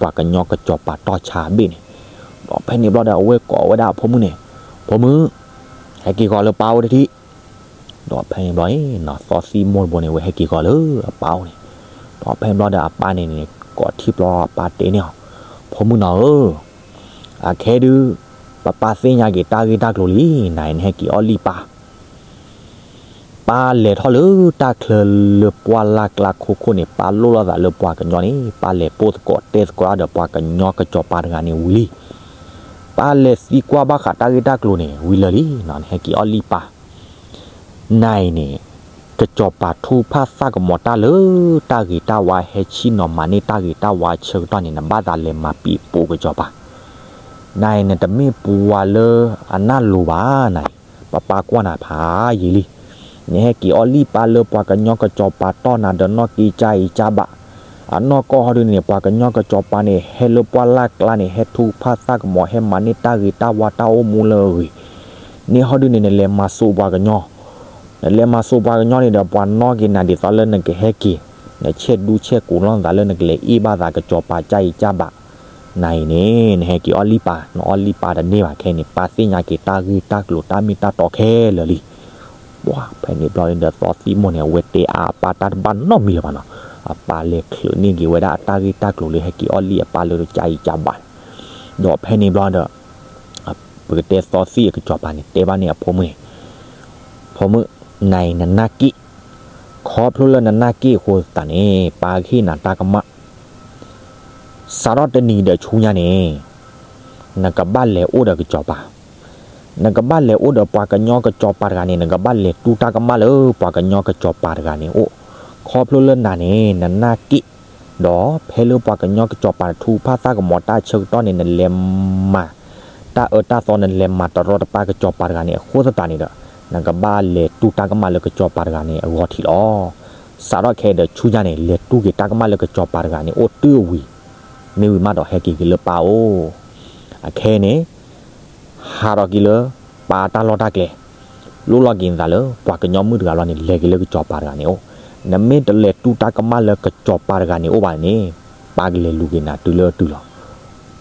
ပှၤကညီကစီၤပၤတီၢ်ဆါအဘ့ၣ်န့ၣ်, ဒီးဖဲန့ၣ်ဘျီဒီးအဝဲကိးဝဲဒၣ်အဖိမုၣ်န့ၣ်, ဖိမုၣ်, ဟဲက့ၤဃီၤလၢပၢ်အိၣ်တထံၣ် ဒီးဖဲန့ၣ်ဘျီန့ၣ်နီၤ သီသံၣ်မိၢ်တဘိန့ၣ် အဝဲဟဲက့ၤဃီၤလၢအပၢ်အိၣ်န့ၣ်, ဒီးဖဲန့ၣ်ဘျီဒီးအပၢ်န့ၣ်န့ၣ် ကိးထံၣ်ဘျီအပၢ်တဲန့ၢ်အီၤ, ဖိမုၣ်နီၤဧၢ, အခဲဒုး ပပၢ်သ့ၣ်ညါက့ၤတၢ်ဂ့ၢ်တၢ်ကျိၤလံ, နၤအံၤနဟဲက့ၤအီၣ်လံၣ်ပၢ် ပၢ်လဲၤထီၣ်လၢတၢ်ချၢလၢပှၢ်လၢ်ကျါခိခိၣ်န့ၣ် ပၢ်လိၣ်လိာ်သးလၢပှၤကညီန့ၣ် ပၢ်လဲၤပိာ်သကိးတဲသကိးဒီးပှၤကညီကစီၤပၤတဂၤန့ၣ်ဝံၤလံ. ပၢ်လဲၤသံကွၢ်ဘၣ်ဃးတၢ်ဂ့ၢ်တၢ်ကျိၤန့ၣ် ဝံၤလၢာ်လံ, နဟဲက့ၤအီၣ်လံၣ်ပၢ် နၤအံၤန့ၣ် ကစီၤပၤထူဖၣ်သၣ်ကမီၤတၢ်လၢ တၢ်ဂ့ၤတၢ်ဝါဟဲဆံၣ်နီၤမၤန့ၢ်တၢ်ဂ့ၤတၢ်ဝါဆၢကတီၢ်န့ၣ် နဘၣ်သးလဲၤမၤပံၤပိာ်ကစီၤပၤ, နၤအံၤနတမ့ၢ်ပှၤလၢအနၢ်လိၤဘၣ်နၤအံၤ, ပပၢ်ကွၢ်နၤဖးယံာ်လံ. နဟဲက့ၤအီၣ်လံၣ်ပၢ်လၢပှၤကညီကစီၤပၤတီၢ်နၤဒီးနီၢ်က့ကၢ်အံၤကၢ်ဘး, အနီၢ်ကီၢ်ဟီဒုန့ၣ် ပှၤကညီကစီၤပၤန့ၣ် ဟဲလၢပှၢ်လၢ်ကျါန့ၣ် ဟဲထူဖၣ်သၣ်ကမီၤ ဟဲမၤန့ၢ်တၢ်ဂ့ၤတၢ်ဝါတၢ်အိၣ်မူလၢအဂ့ၤ, န့ၣ်ဟီဒုန့ၣ် နလဲၤမၤစိးပှၤကညီ နလဲၤမၤစိးပှၤကညီန့ၣ်ဒီး ပှၤနီၣ်က့ၤနၤဒ်သိးလၢနကဟဲက့ၤ, နဆဲးဒူဆဲးကိးလီၤနသးလၢနကလဲၤအ့ၣ်ဘၣ်သးကစီၤပၤကၢ်အံၤကၢ်ဘး, နၤအံၤန့ၣ် နဟဲက့ၤအီၣ်လံၣ်ပၢ် နအီၣ်လံၣ်ပၢ်တန့ၢ်ဘၣ်ခဲအံၤန့ၣ် ပၢ်သ့ၣ်ညါက့ၤတၢ်ဂ့ၢ်တၢ်ကျိၤတၢ်မ့ၢ်တၢ်တီခဲလၢာ်လံ. ပှၤဖဲန့ၣ်ဘျီဒီးသီသံၣ်မိၢ်န့ၣ် အဝဲတဲအါအပၢ်တၢ်တဘၣ်နီတမံၤလၢၤဘၣ်နီၤ, အပၢ်လဲၤချုးန့ၢ်က့ၤဝဲဒၣ်အတၢ်ဂ့ၢ်တၢ်ကျိၤလၢဟဲက့ၤအီၣ်လံၣ်အပၢ်လၢကၢ်အံၤကၢ်ဘးန့ၣ်, ဒီးဖဲန့ၣ်ဘျီဒီး ပကတဲသီသံၣ်အကစီၤပၤန့ၣ် တဲဘၣ်န့ၣ်အဖိမုၣ်န့ၣ်, ဖိမုၣ်, နၤအံၤနနၢ်က့ၣ်, ခီဖျိလၢနနၢ်က့ၣ်အဃိသတးန့ၣ် ပၢ်ကဟ့ၣ်နၤတၢ်ကမၣ်, စးထီၣ်တနံၤဒီးဆူညါန့ၣ် နကဘၣ်လဲၤအိၣ်ဒီးကစီၤပၤ, နကဘၣ်လဲၤအိၣ်ဒီးပှၤကညီကစီၤပၤတဂၤန့ၣ် နကဘၣ်လဲၤတူၢ်တၢ်ကမၣ်လၢပှၤကညီကစီၤပၤတဂၤန့ၣ်အိၣ်, ခီဖျိလၢနၤန့ၣ် နနၢ်က့ၣ်, ဒီးဖဲလၢပှၤကညီကစီၤပၤထူဖၣ်သၣ်ကမီၤတၢ်ဆၢကတီၢ်န့ၣ် နလဲၤမၤတၢ်အၢတၢ်သီ နလဲၤမၤတရီတပါကစီၤပၤတဂၤန့ၣ် အဃိသတးန့ၣ်ဒီး နကဘၣ်လဲၤတူၢ်တၢ်ကမၣ်လၢကစီၤပၤတဂၤန့ၣ်အဂီၢ်ထံးလီၤ. စးထီၣ်ခဲဒီးဆူညါန့ၣ် လဲၤတူၢ်က့ၤတၢ်ကမၣ်လၢကစီၤပၤတဂၤန့ၣ်အိၣ်တုၤအဝံၤ, မ့ၢ်ဝံၤမးဒီးဟဲက့ၤက့ၤလၢပၢ်အိၣ်, အခဲအံၤန့ၣ် ဟးထီၣ်က့ၤလၢ ပၢ်တၢ်လီၢ်တၢ်ကျဲ, လိၣ်လီၤက့ၤနသးလၢ ပှၤကညီမုၣ်တဂၤလီၤန့ၣ် လဲၤက့ၤလၢကစီၤပၤတဂၤန့ၣ်အိၣ်, နမ့ၢ်တလဲၤတူၢ်တၢ်ကမၣ်လၢကစီၤပၤတဂၤန့ၣ်အိၣ်ဘၣ်န့ၣ်, ပၢ်ကလဲၤလူၤက့ၤနၤတုၤလၢအတုၤလီၤ.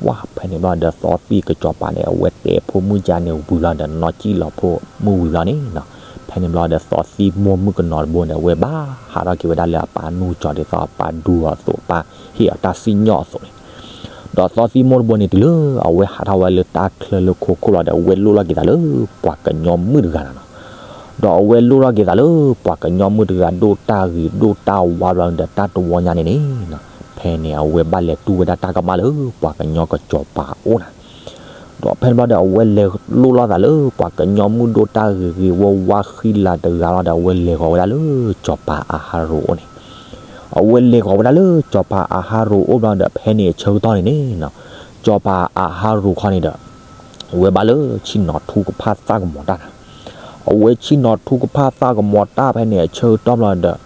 ပှၤဖဲန့ၣ်ဘျီဒီးသီသံၣ်ကစီၤပၤန့ၣ် အဝဲတဲဖိမုၣ်ကၢ်န့ၣ်ဝံၤလီၤဒီး နီၢ်ကံၣ်လီၤဖိမုၣ်ဝံၤလီၤန့ၣ်, ဖဲန့ၣ်ဘျီဒီးသီသံၣ်မိၢ်မုၣ်ကနီၤတဘိန့ၣ် အဝဲဘၣ်ဟးထီၣ်က့ၤဝဲဒၣ်လၢအပၢ်နူၢ်ကၠီၤဒ်သိးအပၢ်ဒူအီၤအသိး အပၢ်ဟ့ၣ်အီၤတၢ်စံၣ်ညီၣ်အသိးန့ၣ် ဒီးသီသံၣ်မိၢ်တဘိန့ၣ် တုၤလၢအဝဲဟးထီၣ်ဝဲလၢတၢ်ချၢလၢခိခိၣ်လီၤဒီး အဝဲလိၣ်လီၤက့ၤသးလၢပှၤကညီမုၣ်တဂၤန့ၣ်လီၤ. ဒီးအဝဲလိၣ်လီၤက့ၤသးလၢပှၤကညီမုၣ်တဂၤ ဒိၣ်တၢ်ဂ့ၤဒိၣ်တၢ်ဝါဘျီန့ၣ်ဒီး တၢ်တဝီညါန့ၣ်န့ၣ် ဖဲန့ၣ် အဝဲဘၣ်လဲၤတူၢ်ဝဲဒၣ်တၢ်ကမၣ်လၢပှၤကညီကစီၤပၤအိၣ်နၤ ဒီးဖဲန့ၣ်ဘျီဒီး အဝဲလဲၤလိၣ်လီၤသးလၢပှၤကညီမုၣ်ဒိၣ်တၢ်ဂ့ၤဂ့ၤဝါဝါဃံလၤတဂၤလီၤဒီး အဝဲလဲၤဃီၤဝဲဒၣ်လၢစီၤပၤအၤဟရိၤအိၣ်န့ၣ်, အဝဲလဲၤဃီၤဝဲဒၣ်လၢစီၤပၤအၤဟရိၤအိၣ်ဘျီဒီး ဖဲန့ၣ်အဆၢကတီၢ်န့ၣ်န့ၣ်, စီၤပၤအၤဟရိၤခီန့ၣ်ဒီး အဝဲဘၣ်လၢဆ့ၣ်နီၤထူကဖၣ်သၣ်ကမီၤတၢ်နၤ, အဝဲဆ့ၣ်နီၤထူကဖၣ်သၣ်ကမီၤတၢ်ဖဲန့ၣ် အဆၢကတီၢ်ဘျီဒီး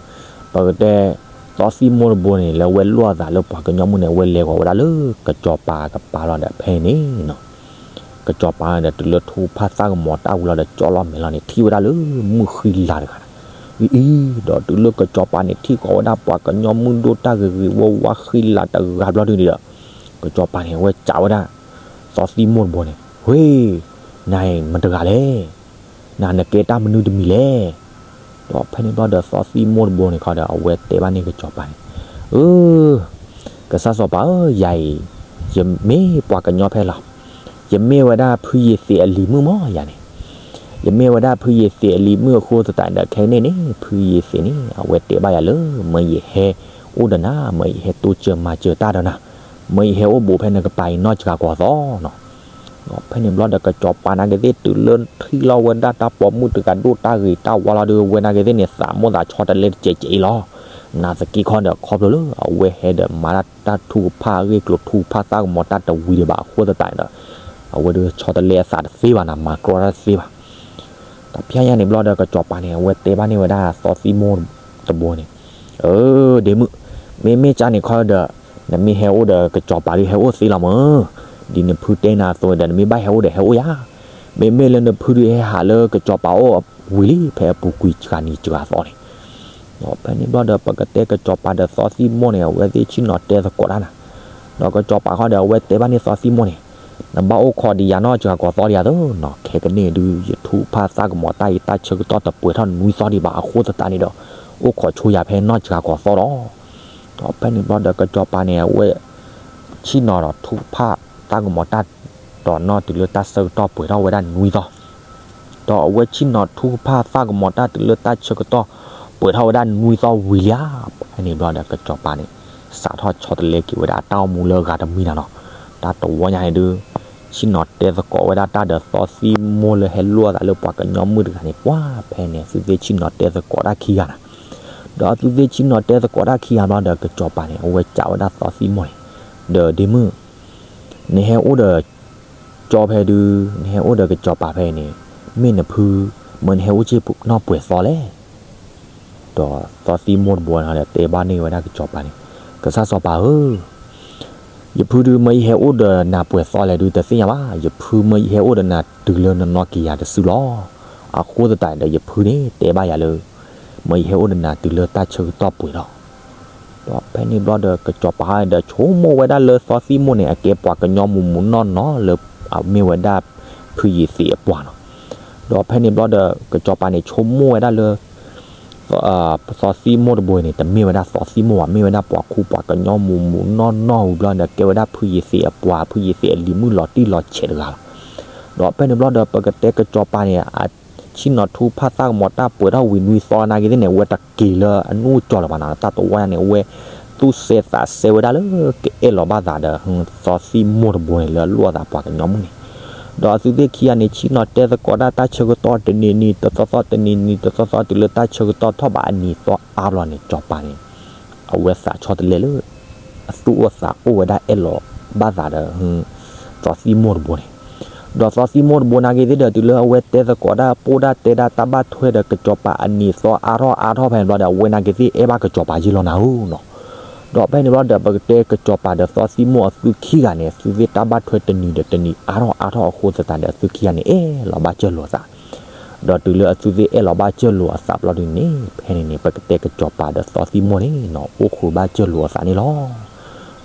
ပကတဲ သီသံမိၢ်တဘိန့ၣ် လၢအဝဲလိာ်အသးလၢပှၤကညီမုၣ်န့ၣ် အဝဲလဲၤဂီၤဝဲဒၣ်လၢကစီၤပၤကပၤလီၤဒီး ဖဲန့ၣ် ကစီၤပၤဒီး တုၤလၢထူကဖၣ်သၣ်ကမီၤတၢ်ဝံၤလီၤဒီး ကၠီလီၤမဲာ်လီၤန့ၣ် ထံၣ်ဝဲဒၣ်လၢမုၢ်ဃံလၤတဂၤနၤ, အံၤ ဒီးတုၤလၢကစီၤပၤန့ၣ် ထံၣ်ဃီၤဝဲဒၣ်ပှၤကညီမုၣ်ဒိၣ်တၢ်ဂ့ၤဂ့ၤဝါဝါဃံလၤတဂၤဘျီဒုန့ၣ်ဒီး ကစီၤပၤန့ၣ် အဝဲစံးဝဲဒၣ် သီသံမိၢ်တဘိန့ၣ်, ဝ့ၢ်, နၤအံၤမတဂၤလဲၣ်, နၤနကဲတၢ်မနုၤတမံၤလဲၣ်. ဒီးဖဲန့ၣ်ဘျီဒီး သီသံမိၢ်တဘိန့ၣ်ခီဒီး အဝဲတဲဘၣ်န့ၢ်ကစီၤပၤန့ၣ်, အၢ ကစၢ်စီၤပၤဧၢ, ယၤအံၤ ယမ့ၢ်ပှၤကညီဖဲလီၤ. ယမ့ၢ်ဝဲဒၣ်ဖုယ့ၤသ့းအလံၤမုၣ်မးယၤန့ၣ်, ယမ့ၢ်ဝဲဒၣ်ဖုယ့ၤသ့းအလံၤမုၣ်အဃိသတးဒီး ခဲအံၤန့ၣ်န့ၣ် ဖုယ့ၤသ့းန့ၣ် အဝဲတဲဘၣ်ယၤလၢ မၢယဟဲအိၣ်ဒီးနၤ, မၢယဟဲတိစၢၤမၤစၢၤတၢ်ဒီးနၤ, မၢယဟဲအိၣ်ဘူးဖဲနကပၤအံၤနီၢ်စှၤကီၤသီနီၤ. ဒီးဖဲန့ၣ်ဘျီဒီး ကစီၤပၤနာ်က့သ့ၣ် တုၤလၢထံၣ်လီၤဝဲဒၣ်တၢ်ပိာ်မုၣ်တဂၤဒိၣ်တၢ်ဂ့ၤတၢ်ဝါလီၤဒီး ဝဲနာ်က့သ့ၣ်န့ၣ် သးမိၢ်သးဆီတလဲတစဲးကဲးအံၤလီၤ. နာ်သက့ခီဒီး ခီဖျိလၢအဝဲဟဲဒီးမၤတၢ်ထူကဖၣ်အဂ့ၢ်ကျိၤ ထူကဖၣ်သၣ်ကမီၤတၢ်တဝံၤဒံးဘၣ်အဃိသတးန့ၣ်ဒီး အဝဲဒုးဆီတလဲအသးတသ့ဘၣ်နၤ, မၤကြီတၢ်တသ့ဘၣ်. တဖဲညါန့ၣ်ဘျီဒီး ကစီၤပၤန့ၣ် အဝဲတဲဘၣ်န့ၢ်ဝဲဒၣ်သီသံမိၢ်တဘိန့ၣ်, အၢ ဒ့မုၣ်, မ့မ့ၢ်ကၢ်န့ၣ်ခီဒီး နမ့ၢ်ဟဲအိၣ်ဒီးကစီၤပၤဒုးဟဲအိၣ်သ့လီၤမၢ်, ဒ်နဖုတဲနၤအသိးဒီး နမ့ၢ်ဘၣ်ဟဲအိၣ်ဒီးဟဲအိၣ်ယၤ, မ့မ့ၢ်လၢနဖုဒုးဟဲဟးလၢကစီၤပၤအိၣ်ဝံၤလံ ဖဲအပူၤကွံာ်စှၤနံၤစှၤသီန့ၣ်. ဒီးဖဲန့ၣ်ဘျီဒီး ပကတဲကစီၤပၤဒီးသီသံမိၢ်န့ၣ် အဝဲသ့ၣ်ဆ့ၣ်နီၤတဲသကိးတၢ်နၤ, ဒီးကစီၤပၤခီဒီး အဝဲတဲဘၣ်န့ၢ်သီသံမိၢ်န့ၣ်, နဘၣ်အိၣ်ခိးဒံးယၤနီၢ်စှၤကီၤသီဒံးယၤသၢနီၤ, ခဲကနံၣ်အံၤဒုး ယထူကဖၣ်သၣ်ကမီၤတၢ်အံၤ တၢ်ဆၢကတီၢ်တပှဲၤထီၣ်နွံသီဒံးဘၣ်အဃိသတးန့ၣ်ဒီး အိၣ်ခိးဆိယၤဖဲနီၢ်စှၤကီၤသီဒီး. ဒီးဖဲန့ၣ်ဘျီဒီး ကစီၤပၤန့ၣ် အဝဲ ဆ့ၣ်နီၤဒီးထူကဖၣ်သၣ်ကမီၤတၢ် ဒီးနီၢ်တုၤလၢတၢ်ဆၢကတီၢ်ပှဲၤထီၣ်ဝဲဒၣ်နွံသီ ဒီးအဝဲဆ့ၣ်နီၤထူကဖၣ်သၣ်ကမီၤတၢ်တုၤလၢတၢ်ဆၢကတီၢ်ပှဲၤထီၣ်ဝဲဒၣ်နွံသီဝံၤလံဧါ. ဖဲန့ၣ်ဘျီဒီး ကစီၤပၤန့ၣ် စးထီၣ်ဆီတလဲက့ၤဝဲဒၣ်အတၢ်အိၣ်မူလၢအဂၤတမံၤနၤနီၤ. တၢ်တဝီညါန့ၣ်ဒုး ဆ့ၣ်နီၤတဲသကိးဝဲဒၣ်တၢ်ဒီးသီသံမိၢ်လၢဟဲလိာ်အသးလၢပှၤကညီမုၣ်တဂၤန့ၣ် ပှၤဖဲန့ၣ် အသုသ့ၣ်ဆ့ၣ်နီၤတဲသကိးတၢ်ခံဂၤနၤ. ဒီးအသုသ့ၣ်ဆ့ၣ်နီၤတဲသကိးတၢ်ခံဂၤဘျီဒီး ကစီၤပၤန့ၣ် အဝဲစံးဝဲဒၣ်သီသံမိၢ်န့ၣ်, ဒီးဒ့မုၣ် နဟဲအိၣ်ဒီး ကၠီဖဲဒုး နဟဲအိၣ်ဒီးကစီၤပၤဖဲအံၤန့ၣ် မ့ၢ်နဖု မၢနဟဲအိၣ်ဆ့ၣ်နီၤပှဲၤသီလဲၣ်. ဒီးသီသံမိၢ်တဘိန့ၣ်ဒီးတဲဘၣ်န့ၢ်ဝဲဒၣ်ကစီၤပၤန့ၣ်, ကစၢ်စီၤပၤဧၢ, ယဖုဒုးမၢယဟဲအိၣ်ဒီးနၤပှဲၤသီလဲၣ်ဒုးတသ့ၣ်ညါဘၣ်. ယဖုမၢယဟဲအိၣ်ဒီးနၤတုၤလၢနနီၢ်က့ၤယၤတစုလီၤ. အဃိသတးဒီး ယဖုန့ၣ်တဲဘၣ်ယၤလၢ မၢယဟဲအိၣ်ဒီးနၤတုၤလၢတၢ်ဆၢကတီၢ်ပှဲၤလီၤ. ဒီးဖဲန့ၣ်ဘျီဒီး ကစီၤပၤဒီးဆိကမိၣ်ဝဲဒၣ်လၢသီသံမိၢ်န့ၣ် အကဲပှၤကညီမုၢ်မုၢ်နီၢ်နီၢ်လၢ အမ့ၢ်ဝဲဒၣ်ဖုယ့ၤသ့းအပှၤနီၤ. ဒီးဖဲန့ၣ်ဘျီဒီး ကစီၤပၤန့ၣ်ဆိကမိၣ်ဝဲဒၣ်လၢ သီသံမိၢ်တဘိန့ၣ် တမ့ၢ်ဝဲဒၣ်သီသံမိၢ်ဘၣ်, မ့ၢ်ဝဲဒၣ်ပှၤခူပှၤကညီမုၢ်မုၢ်နီၢ်နီၢ်ဝံၤဘျီဒီး ကဲဝဲဒၣ်ဖုယ့ၤသ့းအပှၤ, ဖုယ့ၤသ့းအလံၤမုၣ်လီၤတံၢ်လီၤဆဲးတဂၤလီၤ. ဒီးဖဲန့ၣ်ဘျီဒီး ပကတဲကစီၤပၤန့ၣ် အဆ့ၣ်နီၤထူဖၣ်သၣ်ကမီၤတၢ်ပှဲၤထီၣ်ဝံၤနွံသီနာ်က့သ့ၣ်န့ၣ် အဝဲတက့ၤလၢအနီၢ်ကီၢ်လၢၤဘၣ်နီၤ. တၢ်တဝီညါန့ၣ် အဝဲသူၣ်စဲသးစဲဝဲဒၣ်လၢ ကအဲၣ်လီၤဘၣ်သးဒီး သီသံမိၢ်တဘိန့ၣ် လၢအလိာ်အသးပှၤကညီမုၣ်န့ၣ်. ဒီးအသုသ့ၣ်ခံဂၤန့ၣ် ဆ့ၣ်နီၤတဲသကိးတၢ် တၢ်ဆၢကတီၢ်တနံၤနံၤတသီသီ တနံၤနံၤတသီသီ တုၤလၢတၢ်ဆၢကတီၢ်ထီၣ်ဘးအနံၤသီအါဘျီန့ၣ် ကစီၤပၤန့ၣ် အဝဲသးဆီတလဲလၢ အသူၣ်အိၣ်သးအိၣ်ဝဲဒၣ်အဲၣ်လီၤဘၣ်သးဒီး သီသံမိၢ်တဘိန့ၣ်. ဒီးသီသံမိၢ်တဘိနာ်က့သ့ၣ်ဒီး တုၤလၢအဝဲတဲသကိးတၢ် ပိၣ်တၢ်တဲဒၣ်တၢ်ဘၣ်ထွဲဒီးကစီၤပၤအနံၤသီအါထီၣ်အါထီၣ်ဖဲန့ၣ်ဘျီဒီး အဝဲနာ်က့သ့ၣ်အဲၣ်ဘၣ်ကစီၤပၤယ့ၢ်လီၤနၤဧၢနီၤ. ဒီးဖဲန့ၣ်ဘျီဒီး ပကတဲကစီၤပၤဒီးသီသံမိၢ်အသုခံဂၤန့ၣ် သုသ့ၣ်တၢ်ဘၣ်ထွဲတနံၤဒီးတနံၤအါထီၣ်အါထီၣ်အဃိသတးဒီး အသုခံဂၤန့ၣ် အဲၣ်လီၤဘၣ်စၢၢ်လိာ်အသး. ဒီးတုၤလၢအသုသ့ၣ်အဲၣ်လီၤဘၣ်စၢၢ်လိာ်အသးဘျီဒုန့ၣ် ဖဲန့ၣ်န့ၣ် ပကတဲကစီၤပၤဒီးသီသံမိၢ်န့ၣ်နီၤ အိၣ်ဃုာ်ဘၣ်စၢၢ်လိာ်အသးန့ၣ်လီၤ.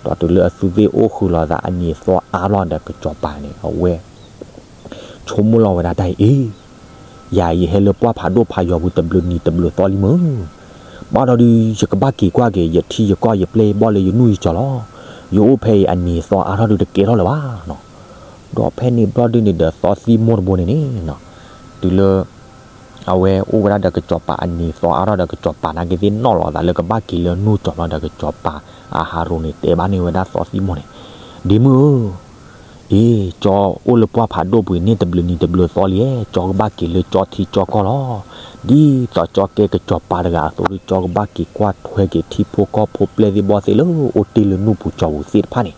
ဒီးတုၤလၢအသုသ့ၣ်အိၣ်ဃုာ်လီၤသးအနံၤသီအါဘျီဒီး ကစီၤပၤန့ၣ် အဝဲ ဆိကမိၣ်လီၤဝဲဒၣ်တၢ်အံၤ အ့ ယၤအံၤယဟဲလၢပှၢ်ဖးဒိၣ်ဖးယိာ်ပူၤတဘျုးနံၤတဘျုးသီလံမုၢ်, ဘၣ်ဒီးဒုး ယကဘၣ်က့ၤကွၢ်က့ၤ ယထံယကီၢ်ယပျဲၢ်ယဘီၣ်လၢယနူၢ်ယကၠီၤလီၤ. ယအိၣ်ဖဲအံၤအနံၤသီအါထီၣ်ဒုးတကဲထီၣ်လၢၤဘၣ်နီၤ. ဒီးဖဲန့ၣ်ဘျီဒုန့ၣ်ဒီး သီသံမိၢ်တဘိန့ၣ်န့ၣ်နီၤ တုၤလၢ အဝဲအိၣ်ဝဲဒၣ်ဒီးကစီၤပၤအနံၤသီအါထီၣ်ဒီး ကစီၤပၤနာ်က့သ့ၣ်နီၣ်လီၤအသးလၢကဘၣ်က့ၤလၢနူၢ်ကၠီၤလီၤဒီး ကစီၤပၤအဟးရိၤန့ၣ် တဲဘၣ်န့ၢ်ဝဲဒၣ်သီသံမိၢ်န့ၣ်, ဒ့မုၣ်ဧၢ, အ့ ကၠီအိၣ်လၢပှၢ်ဖးဒိၣ်ပူၤအံၤန့ၣ် တဘျုးနံၤတဘျုးသီလံဧါ, ကၠီကဘၣ်က့ၤလၢကၠီထံကၠီကီၢ်လီၤ. ဒ်သိးကၠီကဲကစီၤပၤတဂၤအသိးဒီး ကၠီကဘၣ်က့ၤကွၢ်ထွဲက့ၤထံဖိကီၢ်ဖိပျဲၢ်သ့ၣ်ဘီၣ်သ့ၣ်လၢအိၣ်တ့ၢ်လၢနူၢ်ပူၤကၠီပူၤသ့ၣ်တဖၣ်န့ၣ်.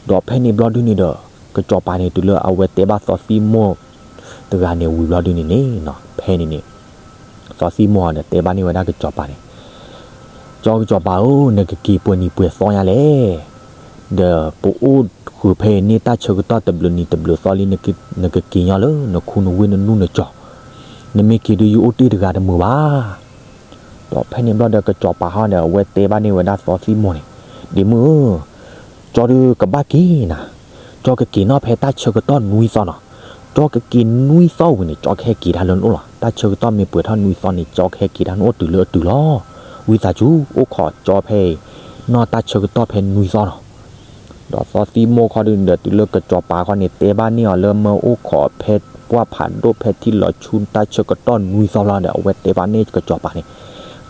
ဒီးဖဲန့ၣ်ဘျီဒုန့ၣ်ဒီး ကစီၤပၤန့ၣ် တုၤလၢအဝဲတဲဘၣ်သီသံမိၢ်တဂၤန့ၣ်ဝံၤဘျီဒုန့ၣ်န့ၣ်နီၤ, ဖဲန့ၣ်န့ၣ် သီသံမိၢ်ဒီးတဲဘၣ်န့ၢ်ဝဲဒၣ်ကစီၤပၤန့ၣ်, ကၠီကစီၤပၤဧၢ, နကက့ၤပှဲၤနံၤပှဲၤသီညါလဲၣ်. ဒီးပအိၣ်ဃုာ်ဖဲအံၤန့ၣ် တၢ်ဆၢကတီၢ်တဘျုးနံၤတဘျုးသီလံ, နကက့ၤညီလၢနခူနဝ့ၢ်နနူၢ်နကၠီၤ, နမ့ၢ်က့ၤဒုးယအိၣ်တ့ၢ်တဂၤတမုာ်ဘၣ်. ဒီးဖဲန့ၣ်ဘျီဒီးကစီၤပၤဟီဒီး အဝဲတဲဘၣ်န့ၢ်ဝဲဒၣ်သီသံမိၢ်န့ၣ်, ဒ့မုၣ်ဧၢ, ကၠီဒုးကဘၣ်က့ၤနၤ, ကၠီကက့ၤနီၣ်ဖဲတၢ်ဆၢကတီၢ်နွံသီနီၤ. ကၠီကက့ၤနွံသီဝံၤန့ၣ် ကၠီကဟဲက့ၤတၢ်လၢနအိၣ်လီၤ. တၢ်ဆၢကတီၢ်မ့ၢ်ပှဲၤထီၣ်နွံသီန့ၣ် ကၠီကဟဲက့ၤတၢ်နအိၣ်တုၤလၢအတုၤလီၤ. ဝံသးစူၤ အိၣ်ခိးကၠီဖဲအံၤ နီၣ်တၢ်ဆၢကတီၢ်ဖဲနွံသီနီၤ. ဒီးသီသံမိၢ်ခီဒုးဒီး တုၤလၢကစီၤပၤခီန့ၣ် တဲဘၣ်န့ၢ်အီၤလၢ မၢအိၣ်ခိးဖဲပှၢ်ဖးဒိၣ် ဖဲထံလီၤဆူ တၢ်ဆၢကတီၢ်နွံသီလီၤဒီး အဝဲတဲဘၣ်န့ၢ်ကစီၤပၤန့ၣ်,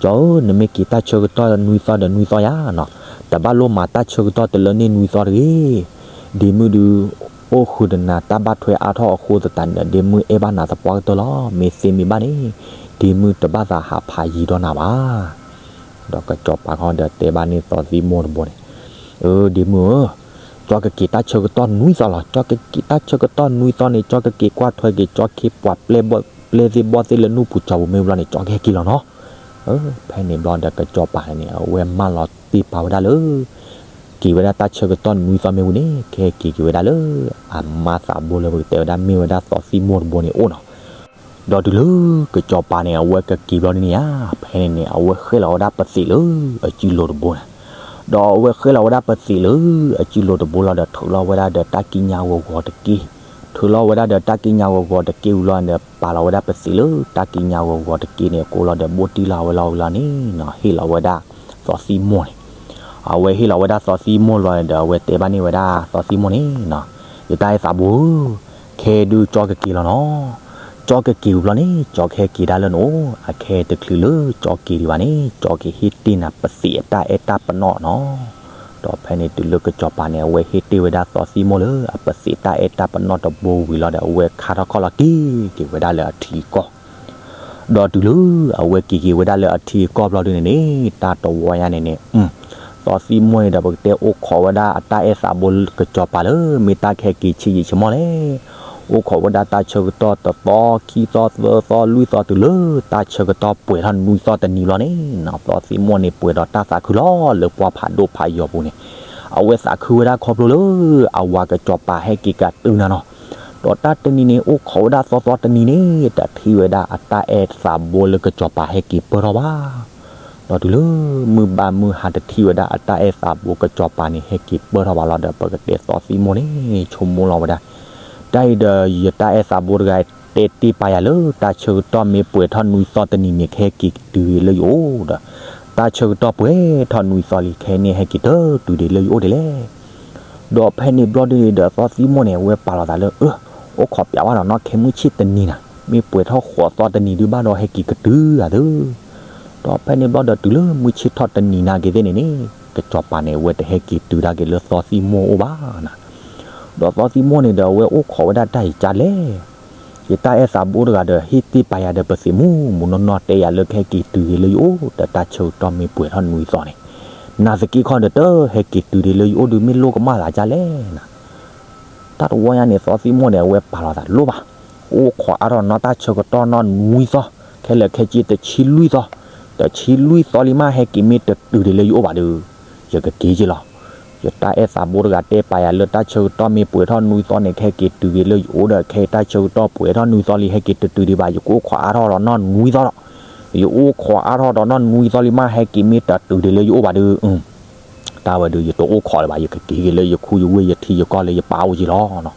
ကၠီဧၢ, နမ့ၢ်က့ၤတၢ်ဆၢကတီၢ်နွံသီဒီးနွံသီယါနီၤ, တဘၣ်လိၣ်မၤတၢ်ဆၢကတီၢ်တလၢန့ၢ်နွံသီတဂ့ၤ. ဒ့မုၣ်ဒုး အိၣ်ဃုာ်ဒီးနၤ တၢ်ဘၣ်ထွဲအါထီၣ်အဃိသတးန့ၣ်ဒီး ဒ့မုၣ်အဲၣ်ဘၣ်နၤသပှၢ်ကတၢၢ်လီၤ. မ့ၢ်သ့မ့ၢ်ဘၣ်န့ၣ် ဒ့မုၣ်တဘၣ်သးဟးဖးယံၤဒီးနၤဘၣ်. ဒီးကစီၤပၤခီဒီးတဲဘၣ်န့ၢ်သီသံမိၢ်တဘိန့ၣ်, အၢ ဒ့မုၣ်ဧၢ, ကၠီကက့ၤတၢ်ဆၢကတီၢ်နွံသီလီၤ. ကၠီကက့ၤတၢ်ဆၢကတီၢ်နွံသီန့ၣ် ကၠီကက့ၤကွၢ်ထွဲက့ၤ ကၠီခ့ပှၤပျဲၢ်ဘီၣ် ပျဲၢ်သ့ၣ်ဘီၣ်သ့ၣ်လၢနူၢ်ပူၤကၠီပူၤမ့ၢ်ဝံၤလီၤန့ၣ် ကၠီကဟဲက့ၤလီၤနီၤ. အၢ ဖဲန့ၣ်ဘျီဒီးကစီၤပၤန့ၣ် အဝဲမၢလီၤတ့ၢ်ပာ်ဝဲဒၣ်လၢ က့ၤဝဲဒၣ်တၢ်ဆၢကတီၢ်နွံသီမ့ၢ်ဝံၤန့ၣ် ကဟဲက့ၤက့ၤဝဲဒၣ်လၢ အမါသးဘိလၢပကတဲဝဲဒၣ်မ့ၢ်ဝဲဒၣ်သီသံမိၢ်တဘိန့ၣ်အိၣ်နီၤ. ဒီးတုၤလၢကစီၤပၤန့ၣ် အဝဲကက့ၤဘျီဒုန့ၣ်ဧါ, ဖဲန့ၣ်န့ၣ် အဝဲဃ့လီၤဝဲဒၣ်ပသံးလၢအစုလိၤတဘိန့ၣ်, ဒီးအဝဲဃ့လီၤဝဲဒၣ်ပသံးလၢအစုလိၤတဘိလီၤဒီး ထုးလီၤဝဲဒၣ်ဒီးတၢ်ကံးညာ်ဂီၤဂီၤတက့ၢ်. ထုးလီၤဝဲဒၣ်ဒီးတၢ်ကံးညာ်ဂီၤဂီၤတက့ၢ်ဝံၤလီၤဒီး ပာ်လီၤဝဲဒၣ်ပသံးလၢတၢ်ကံးညာ်ဂီၤဂီၤတက့ၢ်န့ၣ်အကိလီၤဒီး ဘိၣ်တံၢ်လီၤဝဲလီၤဝံၤလီၤန့ၣ်နီၤ, ဟ့ၣ်လီၤဝဲဒၣ်သီသံမိၢ်န့ၣ်. အဝဲဟ့ၣ်လီၤဝဲဒၣ်သီသံမိၢ်လီၤဒီး အဝဲတဲဘၣ်န့ၢ်ဝဲဒၣ်သီသံမိၢ်န့ၣ်နီၤ, ယတၢ်အဲၣ်သးဘိဧၢ, ခဲဒုးကၠီကက့ၤလီၤနီၤ. ကၠီကက့ၤဝံၤဘျီန့ၣ် ကၠီကဟဲက့ၤဒၣ်လၢနအိၣ်, အခဲတချုးလၢကၠီက့ၤဒံးဘၣ်န့ၣ် ကၠီကဟ့ၣ်တ့ၢ်နၤပသံးအတၢ်အဲၣ်တၢ်ပနီၣ်နီၤ. ဒီးဖဲန့ၣ်တုၤလၢကစီၤပၤန့ၣ် အဝဲဟ့ၣ်တ့ၢ်ဝဲဒၣ်သီသံမိၢ်လၢအပသံးတၢ်အဲၣ်တၢ်ပနီၣ်တဘိဝံၤလီၤဒီး အဝဲခါထီၣ်ခီၣ်လီၤက့ၤက့ၤဝဲဒၣ်လၢအထံအကီၢ် ဒီးတုၤလၢအဝဲက့ၤက့ၤဝဲဒၣ်လၢအထံအကီၢ်ဘျီဒုန့ၣ်န့ၣ် တၢ်တဝီညါန့ၣ်န့ၣ် သီသံမိၢ်န့ၣ်ဒီး ပကတဲအိၣ်ခိးဝဲဒၣ်အတၢ်အဲၣ်သးဘိကစီၤပၤလၢ မ့ၢ်တၢ်ကဟဲက့ၤဆံးယံာ်ဆံးမီၢ်လဲၣ်. အိၣ်ခိးဝဲဒၣ်တၢ်ဆၢကတီၢ်တသီ ခံသီ သၢသီ လွံၢ်သီ တုၤလၢတၢ်ဆၢကတီၢ်ပှဲၤထီၣ်နွံသီတနံၤဘျီန့ၣ်နီၤ, သီသံမိၢ်န့ၣ်ပှဲၤဒီးတၢ်သးခုလီၤလၢပှၢ်ဖးဒိၣ်ဖးယီၤပူၤန့ၣ်, အဝဲသးခုဝဲဒၣ်ခီဖျိလၢ အဝၤကစီၤပၤဟဲက့ၤကတုၤနၤနီၤ. ဒီးတၢ်တနံၤန့ၣ် အိၣ်ခိးဝဲဒၣ်သီသီတနံၤန့ၣ် တထံၣ်ဝဲဒၣ်အတၢ်အဲၣ်သးဘိလၢကစီၤပၤဟဲက့ၤပၢၢ်ထီၣ်ဘၣ်. ဒီးတုၤလၢမုၢ်ဘၣ်မုၢ်ဟါတထံၣ်ဝဲဒၣ်အတၢ်အဲၣ်သးဘိကစီၤပၤန့ၣ် ဟဲက့ၤပၢၢ်ထီၣ်ဘၣ်လီၤဒီး ပကတဲသီသံမိၢ်န့ၣ် ဆိကမိၣ်လီၤဝဲဒၣ်, တၢ်အံၤဒီး ယတၢ်အဲၣ်သးဘိတဂၤတဲတ့ၢ်ပာ်ယၤလၢ တၢ်ဆၢကတီၢ်မ့ၢ်ပှဲၤထီၣ်နွံသီတနံၤန့ၣ် ကဟဲက့ၤတုၤက့ၤလၢယအိၣ်ဒီး တၢ်ဆၢကတီၢ်ပှဲၤထီၣ်နွံသီလံ ခဲအံၤန့ၣ်ဟဲက့ၤတတုၤဒံးလၢယအိၣ်ဒံးလဲၣ်. ဒီးဖဲန့ၣ်ဘျီဒုန့ၣ်ဒီး သီသံမိၢ်န့ၣ် အဝဲပာ်လီၤသးလၢ အၢ အိၣ်ခိးပျးဝဲဒီးနီၢ်ခဲမုၢ်ဆ့ၣ်တနံၤနၤ, မ့ၢ်ပှဲၤထီၣ်ဃိးသီတနံၤဒုဘၣ်ဒီး ဟဲက့ၤကတုၤဧါသၢ. ဒီးဖဲန့ၣ်ဘျီဒီး တုၤလၢမုၢ်ဆ့ၣ်ထီၣ်တနံၤနာ်က့ၤသ့ၣ်န့ၣ်န့ၣ် ကစီၤပၤန့ၣ် အဝဲတဟဲက့ၤတုၤဒၣ်က့ၤလၢသီသံမိၢ်အိၣ်ဘၣ်နၤ. ဒီးသီသံမိၢ်န့ၣ်ဒီး အဝဲအိၣ်ခိးဝဲဒၣ်တၢ်အံၤကလဲၣ်. ယတၢ်အဲၣ်သးဘိတဂၤဒီး ဟ့ၣ်တ့ၢ်ပာ်ယၤဒီးပသံးမူးမူးနီၢ်နီၢ် တဲယၤလၢကဟဲက့ၤတုၤက့ၤလၢယအိၣ်ဒီး တၢ်ဆၢကတီၢ်မ့ၢ်ပှဲၤထီၣ်နွံသီန့ၣ်, နာ်သက့ခီဒီး တဟဲက့ၤတုၤဒံးလၢယအိၣ်ဒုး မ့ၢ်လိၣ်ကမၣ်သးကလဲၣ်နၤ. တၢ်တဝီညါန့ၣ် သီသံမိၢ်န့ၣ် အဝဲပာ်လီၤသးလိၣ်ဘၣ်, အိၣ်ခိးအါထီၣ်နီၢ်တၢ်ဆၢကတီၢ်နီၢ်နွံသီ, ခဲလၢာ်ခဲဆ့တဆံလွံၢ်သီ, တဆံလွံၢ်သီလံမး ဟဲက့ၤမ့ၢ်တတုၤဒံးလၢယအိၣ်ဘၣ်ဒီး ယကက့ၤက့ၤလီၤ. ယတၢ်အဲၣ်သးဘိတဂၤတဲပာ်ယၤလၢတၢ်ဆၢကတီၢ်မ့ၢ်ပှဲၤထီၣ်နွံသီန့ၣ် ကဟဲက့ၤတုၤက့ၤလၢယအိၣ်ဒီး ခဲအံၤတၢ်ဆၢကတီၢ်ပှဲၤထီၣ်နွံသီလံ ဟဲက့ၤတတုၤဒံးဘၣ်, ယကအိၣ်ခိးအါထီၣ်ဒီးနီၢ်နွံသီဒီး ယအိၣ်ခိးအါထီၣ်ဒီးနီၢ်နွံသီလံမး ဟဲက့ၤမ့ၢ်တတုၤဒံးလၢယအိၣ်ဘၣ်ဒီး တၢ်ဝဲဒုး ယတအိၣ်ခိးလၢၤဘၣ်, ယကက့ၤက့ၤလၢယခူယဝ့ၢ်ယထံယကီၢ်လၢယပၢ်အိၣ်က့ၤလီၤ.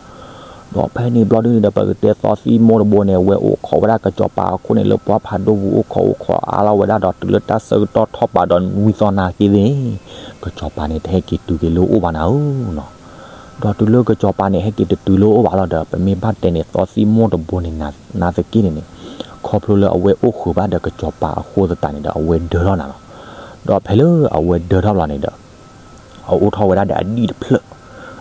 ဒီးဖဲန့ၣ်ဘျီဒုန့ၣ်ဒီး ပကတဲသီသံမိၢ်တဘိန့ၣ် အဝဲအိၣ်ခိးဝဲဒၣ်ကစီၤပၤအခိၣ်န့ၣ် လၢပှၢ်ဖးဒိၣ်ပူၤ အိၣ်ခိးအိၣ်ခိးအါလီၤဝဲဒၣ်ဒီး တုၤလၢတၢ်ဆၢကတီၢ်ထီၣ်ပာ်ဒီးနွံသီနာ်က့ၤသ့ၣ်န့ၣ် ကစီၤပၤန့ၣ် တဟဲက့ၤတုၤက့ၤလၢအိၣ်ဘၣ်နၤဧၢနီၤ. ဒီးတုၤလၢကစီၤပၤန့ၣ် ဟဲက့ၤတတုၤလၢအိၣ်ဘၣ်လီၤဒီး ပမ့ၢ်ဘၣ်တဲန့ၣ် သီသံမိၢ်တဘိန့ၣ် နာ်သက့န့ၣ်န့ၣ် ခီဖျိလၢအဝဲအိၣ်ဃုာ်ဘၣ်ဒီးကစီၤပၤအဃိသတးန့ၣ်ဒီး အဝဲဒၢထီၣ်နၤလီၤ. ဒီးဖဲလၢအဝဲဒၢထီၣ်လီၤန့ၣ်ဒီး အအိၣ်ထီၣ်ဝဲဒၣ်ဒီးအဒံၣ်တဖျၢၣ်,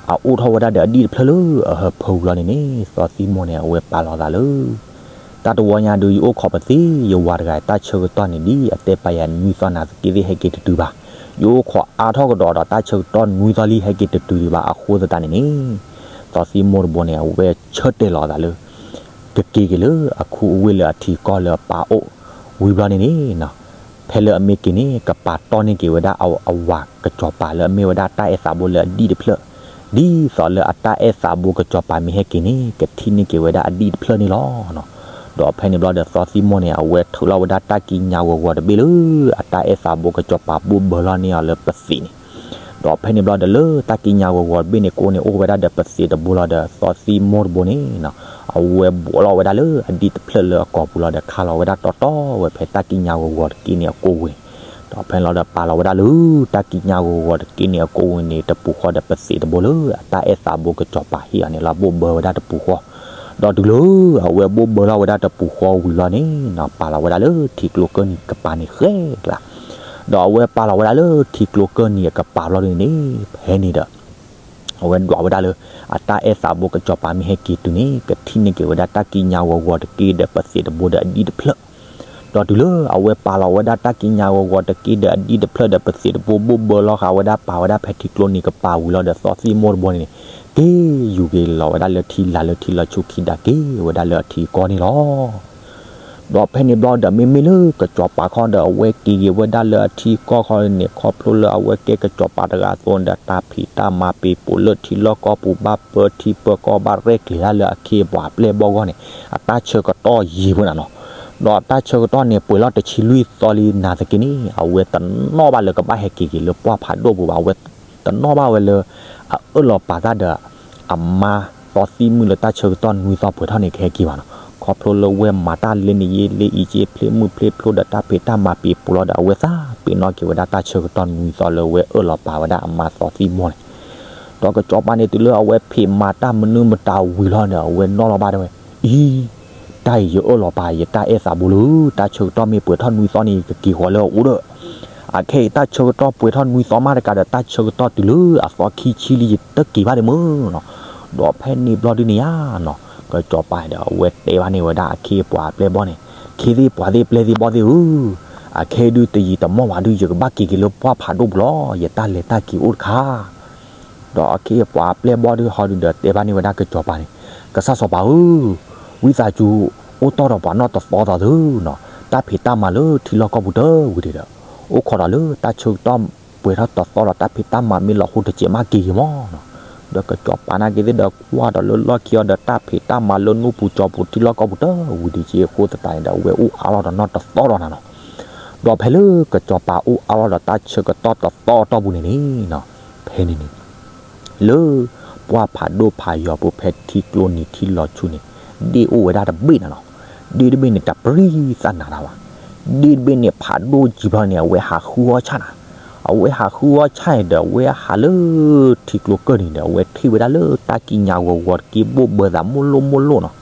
အအိၣ်ထီၣ်ဝဲဒၣ်ဒီးအဒံၣ်တဖျၢၣ်လၢအဟၢဖၢဝံၤလီၤန့ၣ်န့ၣ် သီသံမိၢ်န့ၣ် အဝဲပာ်လီၤသးလၢ တၢ်တဝီညါဒုး ယအိၣ်ခိးပသံး ယဝၤတဂၤ တၢ်ဆၢကတီၢ်န့ၣ် ဒ်အတဲပာ်ယၤနွံသီနာ်သက့သ့ၣ် ဟဲက့ၤတတုၤဘၣ်. ယအိၣ်ခိးအါထီၣ်ကဒီးဒီး တၢ်ဆၢကတီၢ်နွံသီလံ ဟဲက့ၤတတုၤဒံးဘၣ်အဃိသတးန့ၣ်န့ၣ်, သ သီသံမိၢ်တဘိန့ၣ် အဝဲဆၢတဲာ်လီၤအသးလၢ ကက့ၤက့ၤလၢအခူအဝ့ၢ်လၢအထံကီၢ်လၢအပၢ်အိၣ်ဝံၤဘျီန့ၣ်န့ၣ်နီၤ, ဖဲလၢအမ့ၢ်က့ၤန့ၣ် ကပာ်တီၢ်န့ၢ်က့ၤဝဲဒၣ်အဝၤကစီၤပၤလၢအမ့ၢ်ဝဲဒၣ်တၢ်အဲၣ်သးဘိလၢအဒံၣ်တဖျၢၣ်, ဒ်သိးလၢအတၢ်အဲၣ်သးဘိကစီၤပၤမ့ၢ်ဟဲက့ၤန့ၣ် ကထံၣ်န့ၢ်က့ၤဝဲဒၣ်အဒံၣ်တဖျၢၣ်န့ၣ်လီၤ. ဒီးဖဲန့ၣ်ဘျီဒီးသီသံမိၢ်န့ၣ် အဝဲထုးလီၤဝဲဒၣ်တၢ်ကံးညာ်ဂီၤဂီၤတဘ့ၣ်လၢ အတၢ်အဲၣ်သးဘိကစီၤပၤဘိၣ်ဘၢလီၤန့ၢ်အီၤလၢပသံးန့ၣ်, ဒီးဖဲန့ၣ်ဘျီဒီးလၢတၢ်ကံးညာ်ဂီၤဂီၤတဘ့ၣ်န့ၣ် ကအိၣ်န့ၣ်အိၣ်ဝဲဒၣ်ဒီးပသံးတဘိလီၤဒီး သီသံမိၢ်တဘိန့ၣ်နီၤ အဝဲဘိးလီၤဝဲဒၣ်လၢအဒံၣ်တဖျၢၣ်လၢအကိာ်ပူၤလီၤဒီး ခါလီၤဝဲဒၣ်တီတီဝဲဖဲတၢ်ကံးညာ်ဂီၤဂီၤတက့ၢ်န့ၣ်အကိာ်ပူၤန့ၣ်, ဒီးဖဲန့ၣ်လီၤဒီးပာ်လီၤဝဲဒၣ်လၢ တၢ်ကံးညာ်ဂီၤဂီၤတက့ၢ်န့ၣ်အကိာ်ပူၤန့ၣ် တပူၤဃီဒီးပသံးတဘိလၢအတၢ်အဲၣ်သးဘိကစီၤပၤဟ့ၣ်အီၤန့ၣ်လီၤ ဘိၣ်ဘၢဝဲဒၣ်တပူၤဃီ, ဒီးတုၤလၢအဝဲဘိၣ်ဘၢလီၤဝဲဒၣ်တပူၤဃီဝံၤလီၤန့ၣ်နီၤ ပာ်လီၤဝဲဒၣ်လၢထံကျိကၢၢ်နံၤကပၤန့ၣ်ဃဲကျါ, ဒီးအဝဲပာ်လီၤဝဲဒၣ်လၢထံကျိကၢၢ်နံၤအကပၤဘျီဒ်န့ၣ်န့ၣ် ဖဲန့ၣ်ဒီး အဝဲဒွးဝဲဒၣ်လၢ အတၢ်အဲၣ်သးဘိကစီၤပၤမ့ၢ်ဟဲက့ၤတုၤန့ၣ် ကထံၣ်န့ၢ်က့ၤဝဲဒၣ်တၢ်ကံးညာ်ဂီၤဂီၤတက့ၢ်ဒီးပသံးတဘိဒီးအဒံၣ်တဖျၢၣ်, ဒီးတုၤလၢအဝဲပာ်လီၤဝဲဒၣ်တၢ်ကံးညာ်ဂီၤဂီၤတက့ၢ်ဒီးအဒံၣ်တဖျၢၣ်ဒီး ပသံးတဘိဘိၣ်ဘၢလီၤဃာ်ဝဲဒၣ်ပာ်ဝဲဒၣ်ဖဲထံကျိနံၤကပၤဝံၤလီၤဒီး သီသံမိၢ်တဘိန့ၣ်န့ၣ် က့ၤယူၤက့ၤလီၤဝဲဒၣ်လၢထံလာ်လၢထံလီၤဆူခံဒါက့ၤဝဲဒၣ်လၢအထံကီၢ်န့ၣ်လီၤ. ဒီးဖဲန့ၣ်ဘျီဒီး မ့မ့ၢ်လၢကစီၤပၤခီဒီး အဝဲက့ၤက့ၤဝဲဒၣ်လၢအထံကီၢ်ခီန့ၣ် ခီဖျိလၢအဝဲကဲကစီၤပၤတဂၤအသိးန့ၣ်ဒီး တၢ်ဖံးတၢ်မၤပ့ၤပိာ်လၢထံလီၢ်ကီၢ်ပူၤ ဘၣ်ပၢထံပၢကီၢ် ဘၣ်ရဲၣ်ကျဲၤဒၣ်လၢအခ့အပှၤအပျဲၢ်အဘီၣ်အဂီၢ်န့ၣ် အတၢ်ဆၢကတီၢ်ယံာ်ဝဲနၤနီၤ. ဒီးအတၢ်ဆၢကတီၢ်န့ၣ် ပှဲၤလီၤတဆံလွံၢ်သီလံနာ်သက့န့ၣ် အဝဲတနီၣ်ဘၣ်လၢကဘၣ်ဟဲက့ၤက့ၤလၢပှၢ်ဖးဒိၣ်ပူၤဘၣ်. အဝဲတနီၣ်ဘၣ်ဝဲလၢ အအၢၣ်လီၤပာ်တၢ်ဒီး အမါသီသံမုၣ်လၢတၢ်ဆၢကတီၢ်နွံသီပှဲၤထီၣ်န့ၣ် ကဟဲက့ၤဘၣ်နီၤ. ခီဖျိလၢဝဲမၤတၢ်လၢန့ၣ်ယ့လၢအံၤက့ ဖျ့မုၢ်ဖျ့ဖျိဒီးတၢ်ဖံးတၢ်မၤပ့ၤပိာ်လီၤဒီး အဝဲသးပ့ၤနီၣ်က့ၤဝဲဒၣ်တၢ်ဆၢကတီၢ်နွံသီလၢဝဲအၢၣ်လီၤပာ်ဝဲဒၣ်အမါသီသံမိၢ်န့ၣ်. ဒီးကစီၤပၤန့ၣ် တုၤလၢအဝဲဖံးမၤတၢ်မနုၤမတၤဝံၤလီၤဒီး အဝဲနီၣ်လီၤဘၣ်တဲဝဲ, အံၤ တၢ်အံၤယအၢၣ်လီၤပာ်ယတၢ်အဲၣ်သးဘိလၢ တၢ်ဆၢကတီၢ်မ့ၢ်ပှဲၤထီၣ်နွံသီန့ၣ် ယကက့ၤဃီၤလၢအအိၣ်ဒီး အခဲအံၤတၢ်ဆၢကတီၢ်ပှဲၤထီၣ်နွံသီမးတကးဒီး တၢ်ဆၢကတီၢ်တုၤလၢအသီခံဆံလံ ယတက့ၤဘၣ်ဒံးမ့ၢ်နီၤ. ဒီးဖဲန့ၣ်ဘျီဒုန့ၣ်ဧါနီၤ ကစီၤပၤဒီး အဝဲတဲဘၣ်န့ၢ်ဝဲဒၣ်အခ့အပှၤအပျဲၢ်ဘီၣ်န့ၣ်, ခ့သ့ၣ်ပှၤသ့ၣ်ပျဲၢ်သ့ၣ်ဘီၣ်သ့ၣ်ဧၢ, အခဲအံၤဒုတယံာ်တမီၢ်ဘၣ်ဒု ယကဘၣ်က့ၤက့ၤလၢပှၢ်ဖးဒိၣ်ပူၤလီၤ, ယတၢ်လဲၤတၢ်က့ၤအိၣ်တခါ ဒီးအခ့အပှၤအပျဲၢ်ဘီၣ်ဒုဟီဒုဒီးတဲဘၣ်န့ၢ်ဝဲဒၣ်ကစီၤပၤန့ၣ်, ကစၢ်စီၤပၤဧၢ, ဝံသးစူၤ အိၣ်တီၢ်ဒီးပှၤနီၢ်တသီသီသုနီၤ, တၢ်ဖံးတၢ်မၤလၢထံလီၢ်ကီၢ်ပူၤတဝံၤဒံးဒီး, အိၣ်ခိးဒီးလၢတၢ်ဆၢကတီၢ်ပှဲၤထီၣ်တသီဒီး တၢ်ဖံးတၢ်မၤမ့ၢ်လီၤဟိတစဲးမးက့ၤက့ၤမ့ၢ်နီၤ. ဒီးကစီၤပၤနာ်က့သ့ၣ်ဒီးကွၢ်ဒီးလၢလီၢ်ခံအီၤဒီး တၢ်ဖံးတၢ်မၤလၢနူၢ်ပူၤစီၤပူၤထံလီၢ်ကီၢ်ပူၤတဝံၤဒံးက့ၤ အဃိသတးန့ၣ်ဒီး အဝဲအိၣ်အါလီၤဒီးနီၢ်တသီဒီးနၤနီၤ. ဒီးဖဲလၢကစီၤပၤအိၣ်အါလီၤဒီးတၢ်ဆၢကတီၢ်တသီအတီၢ်ပူၤန့ၣ်န့ၣ်နီၤ, ဖဲန့ၣ်န့ၣ် လၢပှၢ်ဖးဒိၣ်ဖးယီၤပူၤဖဲထံကျိနံၤထံလီၤဆူန့ၣ် ဒ့ၣ်အိၣ်ဝဲဒၣ်တဘ့ၣ်နၤနီၤ. ဒ့ၣ်တဘ့ၣ်န့ၣ် တပြံသးနးတၢ်ဘၣ်. ဒ့ၣ်တဘ့ၣ်န့ၣ် ဖးဒိၣ်ယံာ်ဘျီန့ၣ် အဝဲဟးဃုအီၣ်ဆၣ်နၤ. အဝဲဟးဃုအီၣ်ဆၣ်န့ၣ်ဒီး အဝဲဟးလၢထံကျိကၢၢ်နံၤဒီး အဝဲထံၣ်ဝဲဒၣ်လၢတၢ်ကံးညာ်ဂီၤဂီၤတက့ၢ် ဘိၣ်ဘၢသးမိၢ်လိၣ်မိၢ်လိၣ်နီၤ.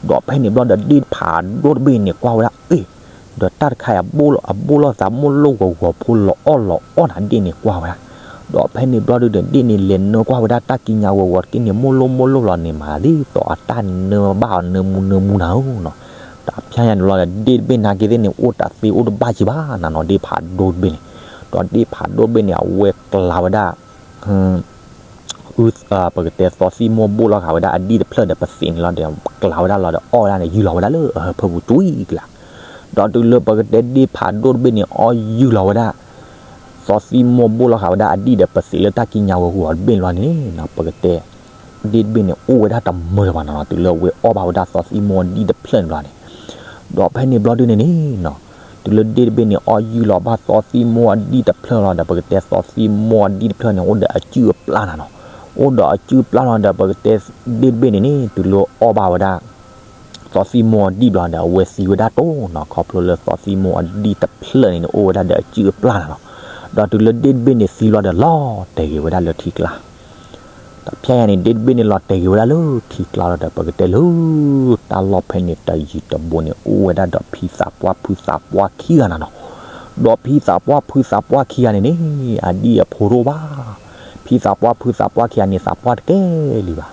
ဒီးဖဲန့ၣ်ဘျီဒီး ဒ့ၣ်ဖးဒိၣ်တဘ့ၣ်န့ၣ် ကွၢ်ဝဲဒၣ် အ့ၣ် ဒီးတၢ်တခါအံၤ အဘိၣ်လီၤသးမိၢ်လိၣ်ဂီၤဂီၤဖိလီၤအီၣ်လီၤအီၣ်နၤ ဒ့ၣ်န့ၣ်ကွၢ်ဝဲဒၣ်. ဒီးဖဲန့ၣ်ဘျီဒုဒီး ဒ့ၣ်န့ၣ်လဲၤနၢကွၢ်ဝဲဒၣ်တၢ်ကံးညာ်ဂီၤဂီၤတက့ၢ်န့ၣ် မိၢ်လိၣ်မိၢ်လိၣ်လီၤန့ၣ် မၤဒ်သိးအတၢ်နၢဘၣ်အီၤနၢမူနၢမူနၤဧၢနီၤ. တၢ်ဖျါညါန့ၣ်လီၤဒီး ဒ့ၣ်တဘ့ၣ်နာ်က့သ့ၣ်န့ၣ် အိၣ်တသ့အိၣ်တဘၣ်က့ၤဘၣ်နၤနီၤ ဒ့ၣ်ဖးဒိၣ်တဘ့ၣ်န့ၣ်. ဒီးဒ့ၣ်ဖးဒိၣ်တဘ့ၣ်န့ၣ် အဝဲကျါဝဲဒၣ် ပကတဲသီသံမိၢ်ဘိၣ်လီၤဃာ်ဝဲဒၣ်အဒံၣ်တဖျၢၣ်ဒီးပသံးန့ၣ်လီၤဒီး ကျါဝဲဒၣ်လီၤဒီးအီၣ်ဝဲဒၣ်န့ၣ် ယုၢ်လီၤဝဲဒၣ်လၢအဟၢဖၢပူၤကွံာ်ကျါ. ဒီးတုၤလၢပကတဲဒ့ၣ်ဖးဒိၣ်တဘ့ၣ်န့ၣ် အီၣ်ယုၢ်လီၤဝဲဒၣ် သီသံမိၢ်ဘိၣ်လီၤဃာ်ဝဲဒၣ်အဒံၣ်ဒီးပသံးလၢတၢ်ကံးညာ်ဂီၤဂီၤတဘ့ၣ်န့ၣ်လီၤန့ၣ် ပကတဲ ဒ့ၣ်တဘ့ၣ်န့ၣ် အိၣ်ဝဲဒၣ်တမုာ်လၢၤဘၣ်နီၤ တုၤလၢအဝဲအီၣ်ဘၣ်ဝဲဒၣ်သီသံမိၢ်အဒံၣ်တဖျၢၣ်န့ၣ်လီၤန့ၣ်. ဒီးဖဲန့ၣ်ဘျီဒုန့ၣ်န့ၣ် တုၤလၢဒ့ၣ်တဘ့ၣ်န့ၣ် အီၣ်ယုၢ်လီၤဘၣ်သီသံမိၢ်အဒံၣ်တဖျၢၣ်လီၤဒီး ပကတဲသီသံမိၢ်အဒံၣ်တဖျၢၣ်န့ၣ် အိၣ်ဒီးအစုၣ်အပျၢ်နၤနီၤ. အိၣ်ဒီးအစုၣ်အပျၢ်လီၤဒီး ပကတဲဒ့ၣ်တဘ့ၣ်န့ၣ်န့ၣ် တုၤလၢအီၣ်ဘၣ်ဝဲဒၣ် သီသံမိၢ်အဒံၣ်ဘျီဒီး အဝဲသံဝဲဒၣ်တိၢ်နီၤ ခီဖျိလၢသီသံမိၢ်အဒံၣ်တဖျၢၣ်န့ၣ်န့ၣ် အိၣ်ဝဲဒၣ်ဒီးအစုၣ်အပျၢ်နၤနီၤ. ဒီးတုၤလၢဒ့ၣ်တဘ့ၣ်န့ၣ်သံဘျီဒီး လီၤတဲာ်က့ၤဝဲဒၣ်လၢထံကျါ တဖျါယၤန့ၣ် ဒ့ၣ်တဘ့ၣ်န့ၣ် လီၤတဲာ်က့ၤဝဲဒၣ်လၢထံကျါလီၤဒီး ပကတဲလၢ တၢ်လီၢ်ဖဲန့ၣ်တယံၤတဘူးန့ၣ် အိၣ်ဝဲဒၣ်ဒီးဖံသးပှၢ်ဖုသးပှၢ်ခံဂၤနၤနီၤ. ဒီးဖံသးပှၢ်ဖုသးပှၢ်ခံဂၤန့ၣ်န့ၣ် အဒံၣ်အဖိတအိၣ်ဘၣ်. ဖံသးပှၢ်ဖုသးပှၢ်ခံဂၤန့ၣ် သးပှၢ်တကဲလံဘၣ်.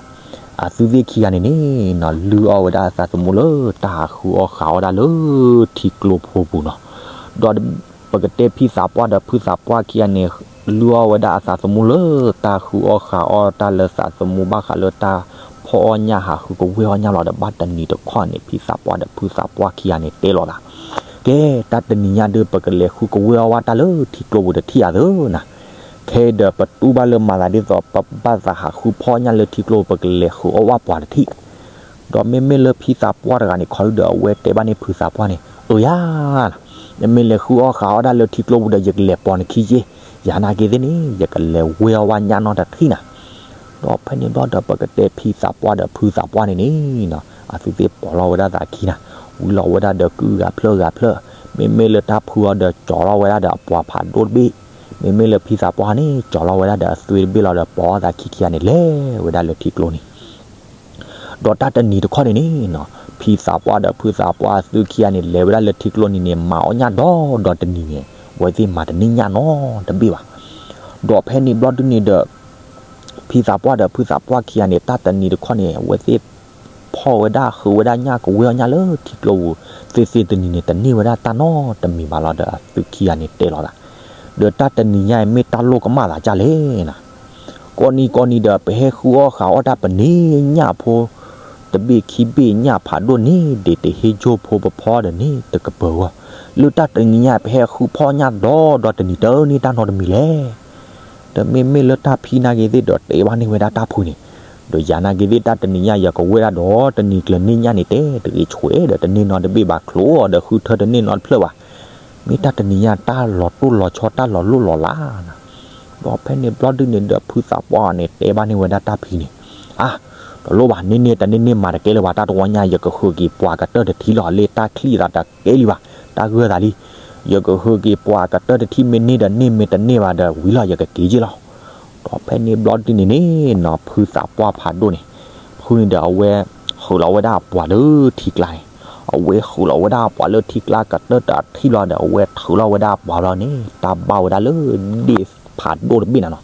အသုသ့ၣ်ခံဂၤန့ၣ်န့ၣ်နီၤ လုၢ်အီၣ်ဝဲဒၣ်အသးသမူလၢတၢ်ဟးဃုအီၣ်ဃာ်အီၣ်တၢ်လၢထံကျိဖိပူၤနီၤ. ဒီးပကတဲဖံသးပှၢ်ဒီးဖုသးပှၢ်ခံဂၤန့ၣ် လုၢ်အီၣ်ဝဲဒၣ်အသးသမူလၢတၢ်ဃုအီၣ်ဃာ်အီၣ်တၢ်လၢသးသမူဘၣ်ဃးလၢတၢ် ဖီၣ်အီၣ်ညၣ် ဟးဃုကဝဲၢ်အီၣ်ညၣ်လီၤဒီး ဘၣ်တနံၤတခီန့ၣ် ဖံသးပှၢ်ဒီးဖုသးပှၢ်ခံဂၤန့ၣ်တဲလီၤသး, ကဲ, တၢ်တနံၤညါဒုး ပကလဲၤဃုကဝဲၢ်အီၣ်ဘၣ်တၢ်လၢထံကျိပူၤတထံၣ်အသိးနၤ, ခဲအံၤဒီးပတူၢ်ဘၣ်လၢမၤသးဒ်သိး ပဘၣ်သးဟးဃုဖီၣ်ညၣ်လၢထံကျိပူၤ ပကလဲၤဃုအီၣ်ဘၣ်ပှၤတထံၣ်. ဒီးမ့မ့ၢ်လၢဖံသးပှၢ်တဂၤန့ၣ် ခီဒုဒီး အဝဲတဲဘၣ်န့ၣ်ဖုသးပှၢ်န့ၣ်, အၢယၤ, နမ့ၢ်လဲၤဃုအီၣ်ဃုအီၣ်ဒၣ်လၢထံကျိပူၤဒီး ယကလဲၤပိာ်နခံက့, ယၤနာ်က့သ့ၣ်န့ၣ် ယကလဲၤဝဲၢ်အီၣ်ဘၣ်ညၣ်နီတထံၣ်နၤ. ဒီးဖဲန့ၣ်ဘျီဒီးပကတဲဖံသးပှၢ်ဒီးဖုသးပှၢ်န့ၣ်န့ၣ်, အသုသ့ၣ်ပိာ်လီၤဝဲဒၣ်သးခံနၤ, ဝံလီၤဝဲဒၣ်ဒီးကုၢ်ဂၤဖျၢၣ်ဂၤဖျၢၣ်, မ့မ့ၢ်လၢတၢ်ဖုအီၤဒီး ကၠီၤလီၤဝဲဒၣ်ဒီးအပှၤဖးဒိၣ်တဘ့ၣ်, မ့မ့ၢ်လၢဖံသးပှၢ်န့ၣ် ကၠီၤလီၤဝဲဒၣ်ဒီးအသွ့တဘ့ၣ်လီၤဒီး ပိာ်အီၣ်သးခံခံဂၤန့ၣ် လဲၤဝဲဒၣ်လၢထံကျိန့ၣ် ဒီးတၢ်တနံၤတခီန့ၣ်န့ၣ်, ဖံသးပှၢ်ဒီးဖုသးပှၢ်အသုခံဂၤန့ၣ် လဲၤဝဲဒၣ်လၢထံကျိန့ၣ်န့ၣ် မၤအီၣ်ညၣ်ဒီးဒီးတနံၤန့ၣ်, အဝဲသ့ၣ်မၤတန့ၢ်ညၣ်နီတဘ့ၣ်ဘၣ်. ဒီးဖဲန့ၣ်ဘျီဒုန့ၣ်ဒီး ဖံသးပှၢ်ဒီးဖုသးပှၢ်ခံဂၤန့ၣ် တၢ်တနံၤတခီန့ၣ် အဝဲသ့ၣ်ဖီၣ်ဝဲဒၣ်ဃုဝဲဒၣ်ညၣ် ကဝဲၢ်အီၣ်ညၣ်လၢထံကျိပူၤ, သ့သ့တနံၤန့ၣ် တန့ၢ်ဝဲဒၣ်တၢ်နီတမံၤဘၣ်လီၤဒီး အသုခံဂၤန့ၣ်တဲလီၤသး, ဒီးတၢ်တနံၤညါအံၤ မ့ၢ်တၢ်လိၣ်ကမၣ်သးဒ်လဲၣ်နၤ, ကိးနံၤကိးနံၤဒီး ပဟဲဃုအီၣ်ဃုအီၣ်တၢ် ပန့ၢ်ညၣ်ဖိ တဘ့ၣ်ခံဘ့ၣ် ညၣ်ဖးဒိၣ်န့ၣ် ဒ်တဟ့ၣ်ကၠိဖိပဖီဒီးန့ၣ် တကပၢၤဂီၢ်, လၢတၢ်တနံၤညါ ပဟဲဃုဖီၣ်ညၣ်ဒီးဒီးတနံၤ တန့ၢ်တၢ်နီတမံၤလဲၣ်. ဒီးမ့မ့ၢ်လၢတၢ်ဖံနာ်က့ၤသ့ၣ်ဒီး တဲဘၣ်န့ၢ်ဝဲဒၣ်တၢ်ဖုန့ၣ်, ဒီးယၤနာ်က့ၤသ့ၣ် တၢ်တနံၤညါ ယကဝဲၢ်ဒၣ်ဒီးတနံၤကျၢၤန့ၢ်ညၣ်န့ၣ် တဲတဂ့ၤ ဆှဲးဒီးတန့ၢ်နီတဘ့ၣ်ဘၣ် ချိးအီၤဒီးဃုထၢတန့ၢ်နီတဖျၢၣ်ဘၣ်. မ့ၢ်တၢ်တနံၤညါ တၢ်လီၤတိၢ်လီၤဆီ တၢ်လီၤလိၣ်လီၤလးနၤ. ဒီးဖဲန့ၣ်ဘျီဒုန့ၣ်ဒီး ဖုသးပှၢ်န့ၣ် တဲဘၣ်န့ၢ်ဝဲဒၣ်တၢ်ဖံန့ၣ်, အါ, တလိၣ်ဘၣ်, န့ၢ်န့ၢ်တန့ၢ်န့ၢ် မၤတကဲလၢၤဘၣ်, တၢ်တဝီညါ ယကဃုက့ၤပှၤကတၢၢ်တထံၣ်လီၤ လၢတၢ်ချံၣ်သးတကဲလံဘၣ်, တၢ်ဂၢၢ်သးလံ. ယကဃုက့ၤပှၤကတၢၢ်တထံၣ် မ့ၢ်န့ၢ်ဒီးန့ၢ် မ့ၢ်တန့ၢ်ဘၣ်ဒီးဝံၤလီၤ ယကက့ၤက့ၤလီၤ. ဒီးဖဲန့ၣ်ဘျီဒုန့ၣ်န့ၣ်နီၤ ဖုသးပှၢ်ဖးဒိၣ်န့ၣ်, ဖုန့ၣ်ဒီးအဝဲ ဃုာ်လီၤဝဲဒၣ်အပှၤလၢထံကျါန့ၣ်, အဝဲဃုာ်လီၤဝဲဒၣ်အပှၤလၢထံကျါ ကတၢၢ်တထံၣ်ဘျီဒီး အဝဲထုးလီၤဝဲဒၣ်အပှၤဘျီန့ၣ် တၢ်ဘၣ်ဝဲဒၣ်လၢဒ့ၣ်ဖးဒိၣ်တဘ့ၣ်နၤနီၤ.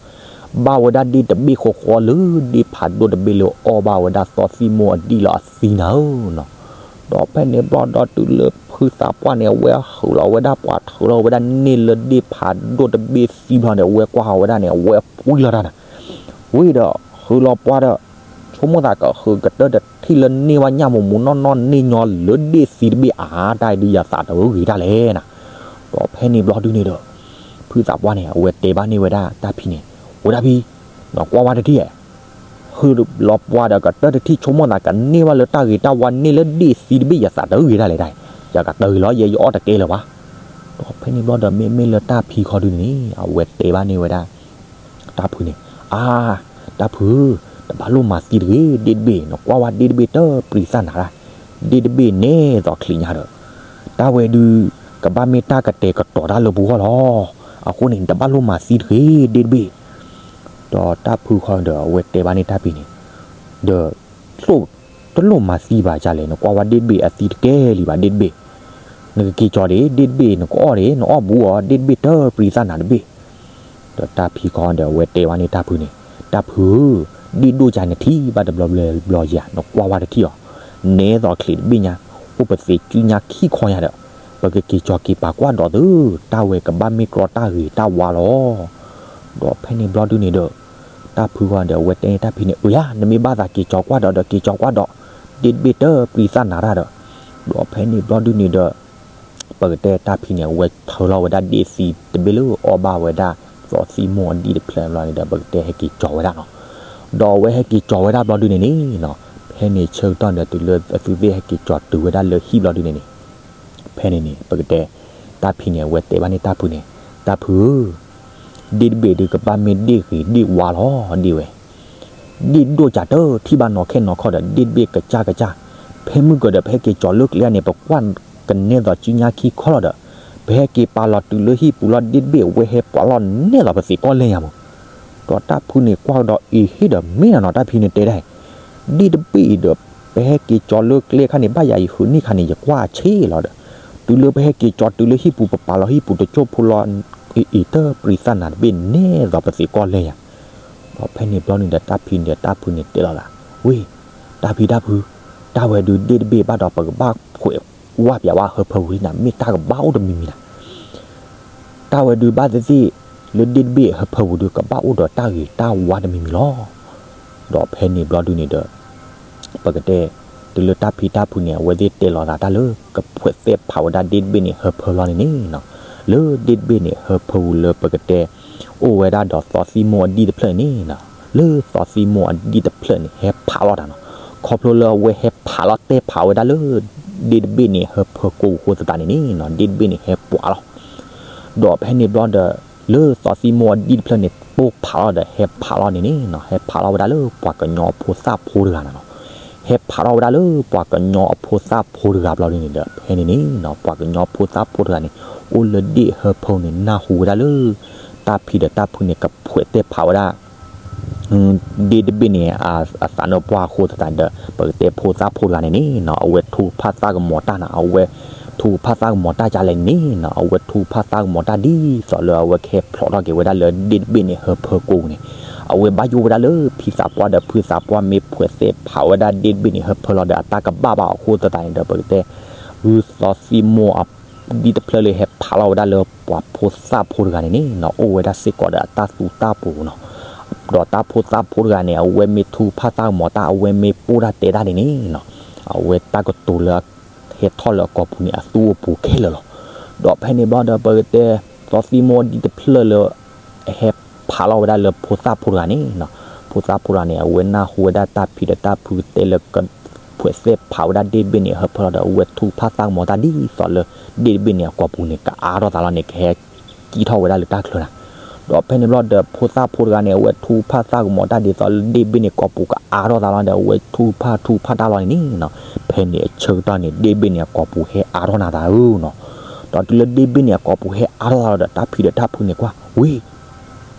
ဘၣ်ဝဲဒၣ်ဒ့ၣ်တဘ့ၣ်ဃီဃီလၢဒ့ၣ်ဖးဒိၣ်တဘ့ၣ်လၢအီၣ်ဘၣ်ဝဲဒၣ်သီသံၣ်မိၢ်အဒံၣ်လီၤအသံနၤဧၢနီၤ. ဒီးဖဲန့ၣ်ဘျီဒီးတုၤလၢဖုသးပှၢ်န့ၣ် အဝဲဃုာ်လီၤဝဲဒၣ်ပှၤ ထုးလီၤဝဲဒၣ်န့ၢ်လၢဒ့ၣ်ဖးဒိၣ်တဘ့ၣ်သံဘျီန့ၣ် အဝဲကွၢ်ဃီၤဝဲဒၣ်န့ၣ် အဝဲပှံၢ်လီၤတၢ်နၤ. ဝံၤဒီး ဃုာ်လီၤပှၤဒီး ဆိကမိၣ်သးကဃုာ်ကတၢၢ်တထံၣ်လၢန့ၢ်ဝဲညၣ်မူးမူးနီၢ်နီၢ်န့ၢ်ညီလၢဒ့ၣ်သံတဘ့ၣ်အါ တၢ်အံၤဒုးယသးတဂ့ၤတၢ်လဲၣ်နၤ. ဒီးဖဲန့ၣ်ဘျီဒုန့ၣ်ဒီး ဖုသးပှၢ်န့ၣ် အဝဲတဲဘၣ်န့ၢ်ဝဲဒၣ်တၢ်ဖံန့ၣ်, ဝဲဒၣ်ဖံ, နကွၢ်ဝဲတထံၣ်ဧါ, ဃုာ်လီၤပှၤဒီးကတၢၢ်တထံၣ် ဆိကမိၣ်သးကန့ၢ်ဘၣ်လၢတၢ်ဂ့ၤတၢ်ဝါန့ၢ်လၢဒ့ၣ်သံတဘ့ၣ် ယသးတဂ့ၤတၢ်လဲၣ်တၢ်အံၤ, ယကတၢၢ်ဂ့ၤလီၤ ယဲယအီၣ်တကဲလၢၤဘၣ်. ဒီးဖဲန့ၣ်ဘျီဒီး မ့မ့ၢ်လၢတၢ်ဖံခီဒုန့ၣ် အဝဲတဲဘၣ်န့ၢ်ဝဲဒၣ် တၢ်ဖုန့ၣ်, အါ, တၢ်ဖုဧၢ, တဘၣ်လိၣ်မၤသံတဂ့ၤ ဒ့ၣ်တဘ့ၣ်, နကွၢ်ဝဲဒ့ၣ်တဘ့ၣ်တပြံသၣ်နၤဒၣ်, ဒ့ၣ်တဘ့ၣ်နဲသိးချံးညါဒီး, တၢ်ဝဲဒုး ကဘၣ်မ့ၢ်တၢ်ကတဲာ်ကတီၤတၢ်လၢပဂီၢ်လီၤ. အဃိန့ၣ် နတဘၣ်လိၣ်မၤသံတဂ့ၤ ဒ့ၣ်တဘ့ၣ်. ဒီးတၢ်ဖုဃီဒီး အဝဲတဲဘၣ်န့ၢ်တၢ်ဖံန့ၣ်, ဒီး တလိၣ်မၤသံဘၣ်ဒ်လဲၣ်, နကွၢ်ဝဲဒ့ၣ်တဘ့ၣ်အသံတကဲလံဘၣ် ဒ့ၣ်တဘ့ၣ်, နကက့ၤကၠီၤဒ့ၣ် ဒ့ၣ်တဘ့ၣ်, နကအီၣ်ဒ့ၣ် နအီၣ်ဘူးအီၤ ဒ့ၣ်တဘ့ၣ်တပြံသၣ်နၤတဘ့ၣ်. ဒီးတၢ်ဖံခီဒီး အဝဲတဲဘၣ်န့ၢ်တၢ်ဖုန့ၣ်, တၢ်ဖုဧၢ, ဒ့ၣ်ဒိၣ်ကါနထံၣ်ဘၣ်တဘျီဘျီယၤ နကွၢ်ဝဲတထံၣ်အီၤ, နဲသိးချံးတဘ့ၣ်ညါ, အိၣ်ပသ့ၣ်စုညါခံခီညါဒီး, ပကက့ၤကၠီၤက့ၤပာ်ကွၢ်ဒီးသု, တၢ်ဝဲကဘၣ်မ့ၢ်ကြီတၢ်ဂ့ၤတၢ်ဝါလီၤ. ဒီးဖဲန့ၣ်ဘျီဒုန့ၣ်ဒီး တၢ်ဖုဃီဒီး အဝဲတဲန့ၢ်တၢ်ဖံန့ၣ်, အၢယၤ, နမ့ၢ်ဘၣ်သးက့ၤကၠီၤကွၢ်ဒီးဒီး က့ၤကၠီၤကွၢ်ဒီး, ဒ့ၣ်တဘ့ၣ်တပြံသၣ်နၤတၢ်ဒီး, ဒီးဖဲန့ၣ်ဘျီဒုန့ၣ်ဒီး ပကတဲတၢ်ဖံန့ၣ် အဝဲထုးလီၤဝဲဒၣ်ဒ့ၣ်သံတဘ့ၣ်လၢအီၣ်ဘၣ်ဝဲဒၣ် သီသံၣ်မိၢ်အဒံၣ်တဖျၢၣ်ဘျီန့ၣ်ဒီး ပကတဲဟဲက့ၤကၠီၤဝဲဒၣ်နီၤ. ဒီးအဝဲဟဲက့ၤကၠီၤဝဲဒၣ်ဘျီဒုန့ၣ်န့ၣ်နီၤ, ဖဲန့ၣ်ဆၢကတီၢ်န့ၣ် တုၤလၢအသုသ့ၣ်ဟဲက့ၤကၠီၤတုၤဝဲဒၣ်လၢဟံၣ်ဘျီဒုန့ၣ်န့ၣ် ဖဲန့ၣ်န့ၣ် ပကတဲ တၢ်ဖံန့ၣ် အဝဲတဲဘၣ်န့ၢ်တၢ်ဖုန့ၣ်, တၢ်ဖုဧၢ, ဒ့ၣ်တဘ့ၣ်ဒုးကဘၣ်မ့ၢ်ဒ့ၣ်ဂ့ၤဒ့ၣ်ဝါလီၤ ဒ့ၣ်ဝဲ. ဒ့ၣ်ဒိၣ်ကးတထံၣ်ဘၣ်နီၢ်ခဲနီၢ်ခီဒီး ဒ့ၣ်တဘ့ၣ်ကစၢ်ကစၢ်, ဖဲမုၢ်ကဒီး ပဟဲက့ၤကၠီၤလၢကျဲန့ၣ် ပကွၢ်ကနဲသိးစုညါခံခီလီၤဒီး, ပဟဲက့ၤပာ်လီၤတုၤလၢဟံၣ်ပူၤလီၤ ဒ့ၣ်တဘ့ၣ် အဝဲဟဲပှၤလီၤနဲသိးပသ့ၣ်ကီၢ်လဲၢ်ညါမး. ဒီးတၢ်ဖုန့ၣ်ကွၢ်ကဒီးအံၤ ဟ့ၣ်ဒီးမ့ၢ်နၤနီၤ တၢ်ဖံန့ၣ်တဲဒၣ်အံၤ, ဒ့ၣ်တဘ့ၣ်အံၤဒီး ပဟဲက့ၤကၠီၤလၢကျဲခါန့ၣ် ဘၣ်ယၤအံၤ ဃုနံၣ်ခါန့ၣ် ယကွၢ်ဆ့လီၤဒီး, တုၤလၢပဟဲက့ၤကၠီၤတုၤလၢဟံၣ်ပူၤ ပပာ်လီၤဟံၣ်ပူၤတစိၢ်ဖိလီၤ, အံၤ တပြံသၣ်နၤတဘ့ၣ်နဲသိးပသ့ၣ်ကီၢ်လဲၢ်ညါ. ဒီးဖဲန့ၣ်ဘျီန့ၣ်ဒီး တၢ်ဖံန့ၣ် တၢ်ဖုန့ၣ်တဲလီၤသး, ဝ့ၢ်, တၢ်ဖံတၢ်ဖု, တၢ်ဝဲဒုးဒ့ၣ်တဘ့ၣ်ဘၣ်ဒီး ပကဘၣ်ခွဲးဝးပျးဝဲဟၢဖၢပူၤလံနၤ မ့ၢ်တၢ်ကဘၣ်အိၣ်တမံၤမံၤနၤ. တၢ်ဝဲဒုးဘၣ်သ့ၣ်သ့ၣ် လၢဒ့ၣ်တဘ့ၣ်ဟၢဖၢပူၤဒုး ကဘၣ်အိၣ်ဒီးတၢ်ဂ့ၤတၢ်ဝါတမံၤမံၤလီၤ. ဒီးဖဲန့ၣ်ဘျီဒုန့ၣ်ဒီး ပကတဲ တုၤလၢတၢ်ဖံတၢ်ဖုန့ၣ် အဝဲသ့ၣ်တဲလီၤသးတၢ်လၢ ကဖှဲးသဲးဖးဝဲဒၣ်ဒ့ၣ်တဘ့ၣ်န့ၣ်ဟၢဖၢလီၤန့ၣ်န့ၣ်နီၤ, လၢဒ့ၣ်တဘ့ၣ်န့ၣ်ဟၢဖၢပူၤလၢပကတဲ အိၣ်ဝဲဒၣ်ဒီးသီသံမိၢ်အဒံၣ်တဖျၢၣ်န့ၣ်နီၤ, လၢသီသံမိၢ်အဒံၣ်တဖျၢၣ်န့ၣ် ဟဲဖးလီၤတၢ်နီၤ, ခီဖျိလၢအဝဲဟဲဖးလီၤတဲဖးဝဲဒၣ်လၢ ဒ့ၣ်တဘ့ၣ်န့ၣ်ဟၢဖၢကိာ်ပူၤအဃိသတးန့ၣ်န့ၣ်နီၤ, ဒ့ၣ်တဘ့ၣ်န့ၣ်ဟဲပှၤလီၤ ဒီးဖဲန့ၣ်ဘျီဒီး လၢသီသံမိၢ်အဒံၣ်တဖျၢၣ်န့ၣ် ပိၢ်ဖးလီၤဒီးဟဲဖးလီၤန့ၣ်န့ၣ်နီၤ, ဟဲဖးလီၤဝဲဒၣ်လၢပှၤကညီအဖိသၣ်ဖိတဂၤနီၤနီၤ, ဟဲဖးလီၤဝဲဒၣ်လၢပှၤကညီအဖိသၣ်ဖိတဂၤဘျီဒ်န့ၣ်ဒီး ဖဲန့ၣ်န့ၣ်နီၤ ပှၤကညီအဖိသၣ်ဖိတဂၤန့ၣ် အိၣ်လၢဒ့ၣ်ဟၢဖၢပူၤန့ၣ် နၢ်ဟူဝဲဒၣ်လၢ တၢ်ဖံဒီးတၢ်ဖုန့ၣ် ကဖှဲးတဲဖးဝဲဒၣ် ဒ့ၣ်တဘ့ၣ်န့ၣ် အသးနၢၣ်ပှၢ်အဃိသတးဒီး ပကတဲဖိသၣ်ဖိတဂၤန့ၣ်န့ၣ်နီၤ အဝဲထုကဖၣ်သၣ်ကမီၤတၢ်နီၤ, အဝဲထုကဖၣ်သၣ်ကမီၤတၢ်ကလဲၣ်န့ၣ်နီၤ, အဝဲထုကဖၣ်သၣ်ကမီၤတၢ်ဒ်သိးလၢအဝဲကဟဲဖျိးထီၣ်က့ၤဝဲဒၣ်လၢဒ့ၣ်တဘ့ၣ်န့ၣ်ဟၢဖၢကိာ်ပူၤန့ၣ်, အဝဲဘၣ်ယိၣ်ဝဲဒၣ်လၢဖံသးပှၢ်ဒီးဖုသးပှၢ် မ့ၢ်ဖှဲးတဲဖးဝဲဒၣ်ဒ့ၣ်တဘ့ၣ်န့ၣ်ဟၢဖၢလီၤဒီး အတၢ်ကဘၣ်ဘၣ်အဃိသတးန့ၣ်ဒီး ပကတဲ ဂုၢ်သီသံမိၢ်အ ဒ်တဖျၢၣ်လၢဟဲဖးလီၤဝဲဒၣ်လၢပှၤဖိသၣ်ဖိတဂၤန့ၣ်န့ၣ်နီၤ အိၣ်ဝဲဒၣ်စ့ၢ်ကီးဒီးအတၢ်သူတၢ်ပူၤနီၤ, ဒီးတၢ်ဖိသၣ်ဖိတဂၤန့ၣ် အဝဲမ့ၢ်ထုကဖၣ်သၣ်ကမီၤတၢ် အဝဲမ့ၢ်ပိၢ်တၢ်တဲတၢ်န့ၣ်န့ၣ်နီၤ, အဝဲတၢ်ကတိၤလၢ ဟဲထီၣ်လၢအကိာ်ပူၤန့ၣ် အသူအိၣ်ပူၤခဲလၢာ်လီၤ. ဒီးဖဲန့ၣ်ဘျီဒီး ပကတဲ သီသံမိၢ်ဒ်တဖျၢၣ်လၢ ဟဲဖးလီၤဝဲဒၣ်လၢဖိသၣ်ဖိတဂၤန့ၣ်နီၤ, ဖိသၣ်ဖိတဂၤန့ၣ် အဝဲနၢ်ဟူဝဲဒၣ်တၢ်ဖံဒီးတၢ်ဖုတဲလၢ ကဖှဲးသဲးဖးဝဲဒၣ်ဒ့ၣ်တဘ့ၣ်န့ၣ်ဟၢဖၢလီၤဒီး အဝဲထုကဖၣ်သၣ်ကမီၤတၢ်ဒ်သိးလၢ ဒ့ၣ်တဘ့ၣ်န့ၣ်အကိာ်ပူၤန့ၣ် ကအါထီၣ်သးလီၤန့ၣ် ကဟဲကံၣ်ထီၣ်ဝဲဒၣ်လၢတၢ်ချၢနၤ, ဒီးဖဲန့ၣ်ဘျီဒီး ဖိသၣ်ဖိတဂၤန့ၣ် အဝဲထုကဖၣ်သၣ်ကမီၤတၢ်ဒ်သိးလၢဒ့ၣ်တဘ့ၣ်န့ၣ်ကိာ်ပူၤကအါထီၣ်သးလီၤဒီး အဝဲထုကဖၣ်ထုကဖၣ်တၢ်လီၤန့ၣ်န့ၣ်နီၤ, ဖဲန့ၣ်အဆၢကတီၢ်န့ၣ် ဒ့ၣ်တဘ့ၣ်န့ၣ်အကိာ်ပူၤဟဲအါထီၣ်နၤသးဧၢ ဒီးတုၤလၢဒ့ၣ်တဘ့ၣ်န့ၣ်အကိာ်ပူၤဟဲအါထီၣ်သးလီၤဒီး တၢ်ဖံဒီးတၢ်ဖုန့ၣ်ကွၢ်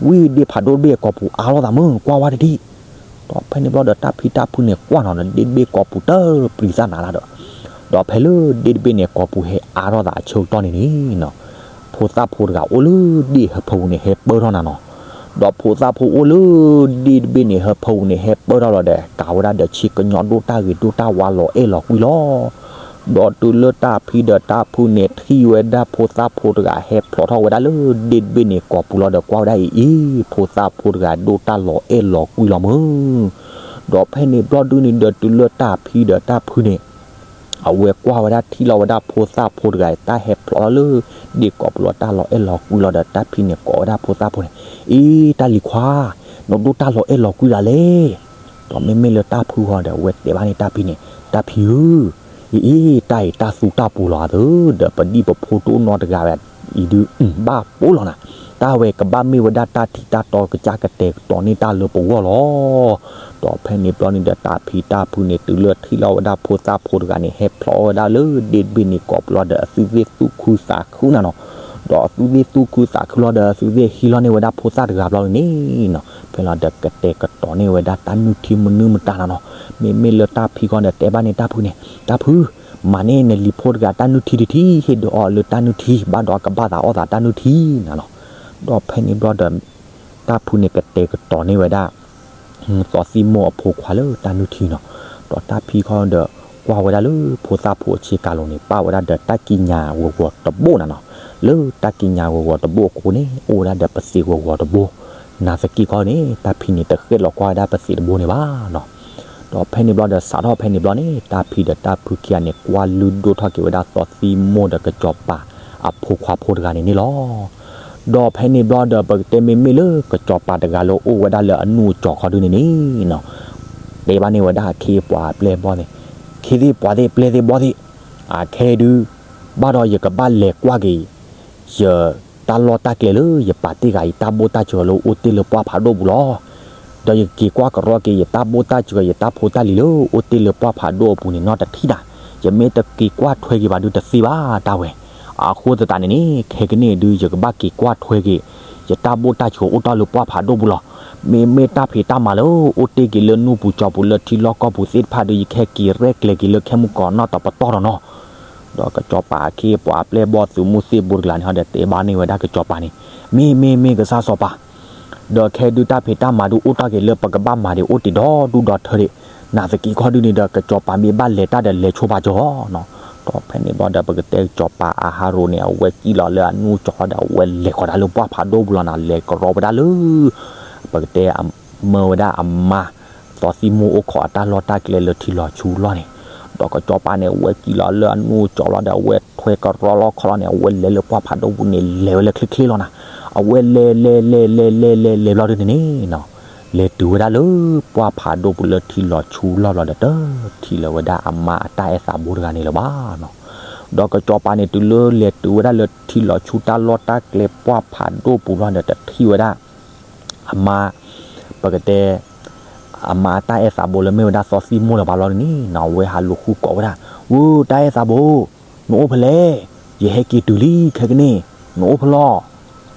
ဝံၤ ဝံၤဒ့ၣ်ဖးဒိၣ်တဘ့ၣ်အကိာ်ပူၤအါထီၣ်သးမုၢ် ကွၢ်ဝဲတထံၣ်, ဒီးဖဲန့ၣ်ဘျီဒီးတၢ်ဖံတၢ်ဖုန့ၣ်ကွၢ်နီၤဒီး ဒ့ၣ်တဘ့ၣ်ကိာ်ပူၤတပျံၤသၣ်နၤလၢဒီး, ဒီးဖဲလၢဒ့ၣ်တဘ့ၣ်န့ၣ်ကိာ်ပူၤဟဲအါထီၣ်သးအဆၢကတီၢ်န့ၣ်န့ၣ်နီၤ, ဖိသၣ်ဖိတဂၤအိၣ်လၢဒ့ၣ်ဟၢဖၢပူၤန့ၣ်ဟဲပၢၢ်ထီၣ်နၤနီၤ, ဒီးဖိသၣ်ဖိအိၣ်လၢဒ့ၣ်တဘ့ၣ်န့ၣ်ဟၢဖၢပူၤန့ၣ်ဟဲပၢၢ်ထီၣ်လီၤဒီး ကးဝဲဒၣ်ဒီးဆ့ကညီဒိၣ်တၢ်ဂ့ၤဒိၣ်တၢ်ဝါလီၤအဲၣ်လီၤကွံလီၤ ဒီးတုၤလၢတၢ်ဖံဒီးတၢ်ဖုန့ၣ်ထံၣ်ဝဲဒၣ်ဖိသၣ်ဖိတဂၤဟဲဖျိးထီၣ်ဝဲဒၣ်လၢဒ့ၣ်တဘ့ၣ်န့ၣ်ကိာ်ပူၤလီၤဒီးကွၢ်ဝဲဒၣ်အံၤအံၤ ဖိသၣ်ဖိတဂၤဒိၣ်တၢ်လီၤအဲၣ်လီၤကွံလီၤမုၢ်, ဒီးဖဲန့ၣ်ဘျီဒုန့ၣ်ဒီးတုၤလၢတၢ်ဖံဒီးတၢ်ဖုန့ၣ် အဝဲကွၢ်ဝဲဒၣ်ထံၣ်လီၤဝဲဒၣ်ဖိသၣ်ဖိတဂၤ တၢ်ဟဲဖျိးထီၣ်လၢ ဒ့ၣ်ကိာ်ပူၤလီၤတၢ်လီၤအဲၣ်လီၤကွံလီၤဒီး တၢ်ဖံန့ၣ်ကိးဝဲဒၣ်ဖိသၣ်ဖိန့ၣ်, အံၤ တၢ်လံၤခွါ, နဒိၣ်တၢ်လီၤအဲၣ်လီၤကွံလၢလဲၣ်. ဒီးမ့မ့ၢ်လၢတၢ်ဖုဃီဒီး အဝဲတဲဘၣ်န့ၣ်တၢ်ဖံန့ၣ်, တၢ်ဖံဧၢ, အံၤ အံၤ တၢ်အံၤတၢ်သူတၢ်ပူၤလီၤအသး, ဒီးပဒံၣ်ပဖိတအိၣ်နီတဂၤဝဲအံၤဒုး ဘၣ်ပိာ်လီၤနၤ, တၢ်ဝဲကဘၣ်မ့ၢ်ဝဲဒၣ်တၢ်ထံၣ်တၢ်တီကစၢ်ကတဲာ်ကတီၤန့ၢ်တၢ်လၢပဂီၢ်လီၤ. ဒီးဖဲန့ၣ်ဘျီန့ၣ်ဒီး တၢ်ဖံတၢ်ဖုန့ၣ် တုၤလၢထံၣ်လီၤဝဲဒၣ်ဖိသၣ်ဖိတဂၤန့ၣ် ဟဲဖျိးဝဲဒၣ်လၢဒ့ၣ်တဘ့ၣ်န့ၣ်ကိာ်ပူၤလီၤဒီး အသုသ့ၣ်သူၣ်ခုသးခုနၤနီၤ. ဒီးအသုသ့ၣ်သူၣ်ခုသးခုလီၤဒီး အသုသ့ၣ်ဟံးလီၤန့ၢ်ဝဲဒၣ်ဖိသၣ်တဂၤဘျီန့ၣ်နီၤ, ဖဲလီၤဒီးကတဲာ်ကတီၤန့ၢ်ဝဲဒၣ်တၢ်နုၢ်ထံမနုၤမတၤနၤနီၤ. မ့မ့ၢ်လၢတၢ်ဖံဃီဒီးတဲဘၣ်န့ၣ်တၢ်ဖုန့ၣ်, တၢ်ဖု, မၤန့ၢ်နလံၤဖိတဂၤတၢ်နုၢ်ထံတထံၣ် ဟ့ၣ်ဒုးအီၤလၢတၢ်နုၢ်ထံ ဘၣ်ဒီးကဘၣ်သးအီၣ်သးတၢ်နုၢ်ထံနၤနီၤ. ဒီးဖဲန့ၣ်ဘျီဒီး တၢ်ဖုန့ၣ်ကတဲာ်ကတီၤန့ၢ်ဝဲဒၣ် သီသံမိၢ်အဖိခွါလၢတၢ်နုၢ်ထံနီၤ. ဒီးတၢ်ဖံခီဒီး ကွၢ်ဝဲဒၣ်လၢဖိသၣ်ဖိအဆ့ကၤလိၤန့ၣ် ပၣ်ဝဲဒၣ်ဒီးတၢ်ကံးညာ်ဂီၤဂီၤတဘိနၤနီၤ. လၢတၢ်ကံးညာ်ဂီၤဂီၤတဘိအဃိန့ၣ် အိၣ်ဝဲဒၣ်ဒီးပသံးဂီၤဂီၤတဘိ, နာ်သက့ခီန့ၣ် တၢ်ဖံန့ၣ်တဃဲၣ်လီၤကွၢ်ဝဲဒၣ်ပသံးတဘိန့ၣ်ဘၣ်နီၤ. ဒီးဖဲန့ၣ်ဘျီဒီး စးထီၣ်ဖဲန့ၣ်ဘျီန့ၣ် တၢ်ဖံဒီးတၢ်ဖုခံဂၤန့ၣ် ကွၢ်လုၢ်ဒိၣ်ထီၣ်က့ၤဝဲဒၣ်သီသံမိၢ်ဒီးကစီၤပၤအဖိခွါဖိတဂၤန့ၣ်န့ၣ်လီၤ. ဒီးဖဲန့ၣ်ဘျီဒီး ပကတဲမ့မ့ၢ်လၢကစီၤပၤတဂၤလၢအိၣ်ဝဲဒၣ်လၢအနူၢ်အစီၤခီဒုန့ၣ်န့ၣ်နီၤ, တဲဘၣ်န့ၢ်ဝဲဒၣ်အခ့အပှၤအပျဲၢ်အဘီၣ်န့ၣ်, ခ့သ့ၣ်ပှၤသ့ၣ်ပျဲၢ်သ့ၣ်ဘီၣ်သ့ၣ်, အခဲဒု ဘၣ်ဒီးယကဘၣ်လဲၤကွၢ်က့ၤ ယတၢ်လီၢ်တၢ်ကျဲလၢယပာ်တ့ၢ်ဂၤအံၤ တၢ်ဘိၣ်တၢ်စှၤလၢအိၣ်တ့ၢ်လၢပှၢ်ဖးဒိၣ်ပူၤလီၤ. ဒီးယက့ၤကွၢ်ကရီက့ၤ ယတၢ်ဘိၣ်တၢ်စှၤ ယတၢ်ဖိတၢ်လံၤလၢအိၣ်တ့ၢ်လၢပှၢ်ဖးဒိၣ်အပူၤန့ၣ် နီတထံၣ်တၢ်, ယမ့ၢ်တက့ၤကွၢ်ထွဲက့ၤဘၣ်ဒုးတသ့ဘၣ်တၢ်ဝဲ. အဃိသတးန့ၣ်န့ၣ် ခဲကနံၣ်အံၤဒုး ယကဘၣ်က့ၤကွၢ်ထွဲက့ၤ ယတၢ်ဘိၣ်တၢ်စှၤအိၣ်တ့ၢ်လၢပှၢ်ဖးဒိၣ်ပူၤလီၤ. မ့မ့ၢ်တၢ်ဖံးတၢ်မၤလၢအိၣ်တ့ၢ်က့ၤလၢနူၢ်ပူၤကၠီပူၤ လၢထံလီၢ်ကီၢ်ပူၤသ့ၣ်တဖၣ်ဒုး ယကဟဲက့ၤရဲၣ်ကျဲၤက့ၤလၢခဲမုၢ်ကီးနီၣ်တပတီၢ်ဒီးနီၤ. ဒီးကစီၤပၤအခ့အပှၤအပျဲၢ်အဘီၣ်သုးမုၢ်သ့ၣ်ဘိတကလးန့ၣ်ဟီဒီး တဲဘၣ်န့ၢ်ဝဲဒၣ်ကစီၤပၤန့ၣ်, မ့ၢ်မ့ၢ်မ့ၢ်ကစၢ်စီၤပၤ, ဒီးခဲဒုးတၢ်ဖံးတၢ်မၤဒုးအိၣ်တ့ၢ်က့ၤလၢပကဘၣ်မၤဒံးအိၣ်တ့ၢ်ဒီဒူၣ်ဒီထၢဒံး, နာ်သက့ခီဒုန့ၣ်ဒီး ကစီၤပၤမ့ၢ်ဘၣ်လဲၤတၢ်ဒီးလဲၤဆိပာ်ကၠီနီၤ. ဒီးဖဲန့ၣ်ဘျီဒီး ပကတဲကစီၤပၤအဟးရိၤန့ၣ် အဝဲစံၣ်လီၤလၢအနူၢ်ကၠီဒီး အဝဲလဲၤဃီၤတၢ်လၢပှၢ်ဖးဒိၣ်ပူၤလီၤနီၤ, လဲၤကရီဝဲဒၣ်လၢ ပကတဲအမၢဝဲဒၣ်အမါ သီသံမိၢ်အိၣ်ခိးအတၢ်လီၢ်တၢ်ကျဲလၢထံလီၤဆူလီၢ်န့ၣ်, ဒီးကစီၤပၤန့ၣ် အဝဲစံၣ်လီၤလၢအနူၢ်ကၠီလီၤဒီး အဝဲထွဲကရီလီၢ်ခီလီၤန့ၣ် အဝဲလဲၤလၢပှၢ်ဖးဒိၣ်ပူၤန့ၣ် လဲၤဝဲလၢချ့ချ့လီၤနၤ. အဝဲလဲၤလဲၤလဲၤလဲၤလဲၤလဲၤလဲၤဘျီဒုန့ၣ်န့ၣ်နီၤ, လဲၤတုၤဝဲဒၣ်လၢပှၢ်ဖးဒိၣ်ပူၤလၢထံလီၤဆူလီၢ်ဘျီဒီး တထံၣ်လၢၤဝဲဒၣ်အမါအတၢ်အဲၣ်သးဘိတဂၤန့ၣ်လၢၤဘၣ်နီၤ. ဒီးကစီၤပၤန့ၣ် တုၤလၢလဲၤတုၤဝဲဒၣ်လၢထံလီၤဆူတၢ်လီၢ်တၢ်ကျဲပှၢ်ဖးဒိၣ်ပူၤလီၤဒီး တထံၣ်ဝဲဒၣ် အမါ, ပကတဲ အမါအတၢ်အဲၣ်သးဘိလၢမ့ၢ်ဝဲဒၣ်သီသံမိၢ်လၢၤဘၣ်လီၤန့ၣ်နီၤ, အဝဲဟးလူၤဃုကိးဝဲဒၣ်, ဝဲတၢ်အဲၣ်သးဘိ, နအိၣ်ဖဲလဲၣ်, ယဟဲက့ၤတုၤလံခဲကနံၣ်, နအိၣ်ဖဲလဲၣ်,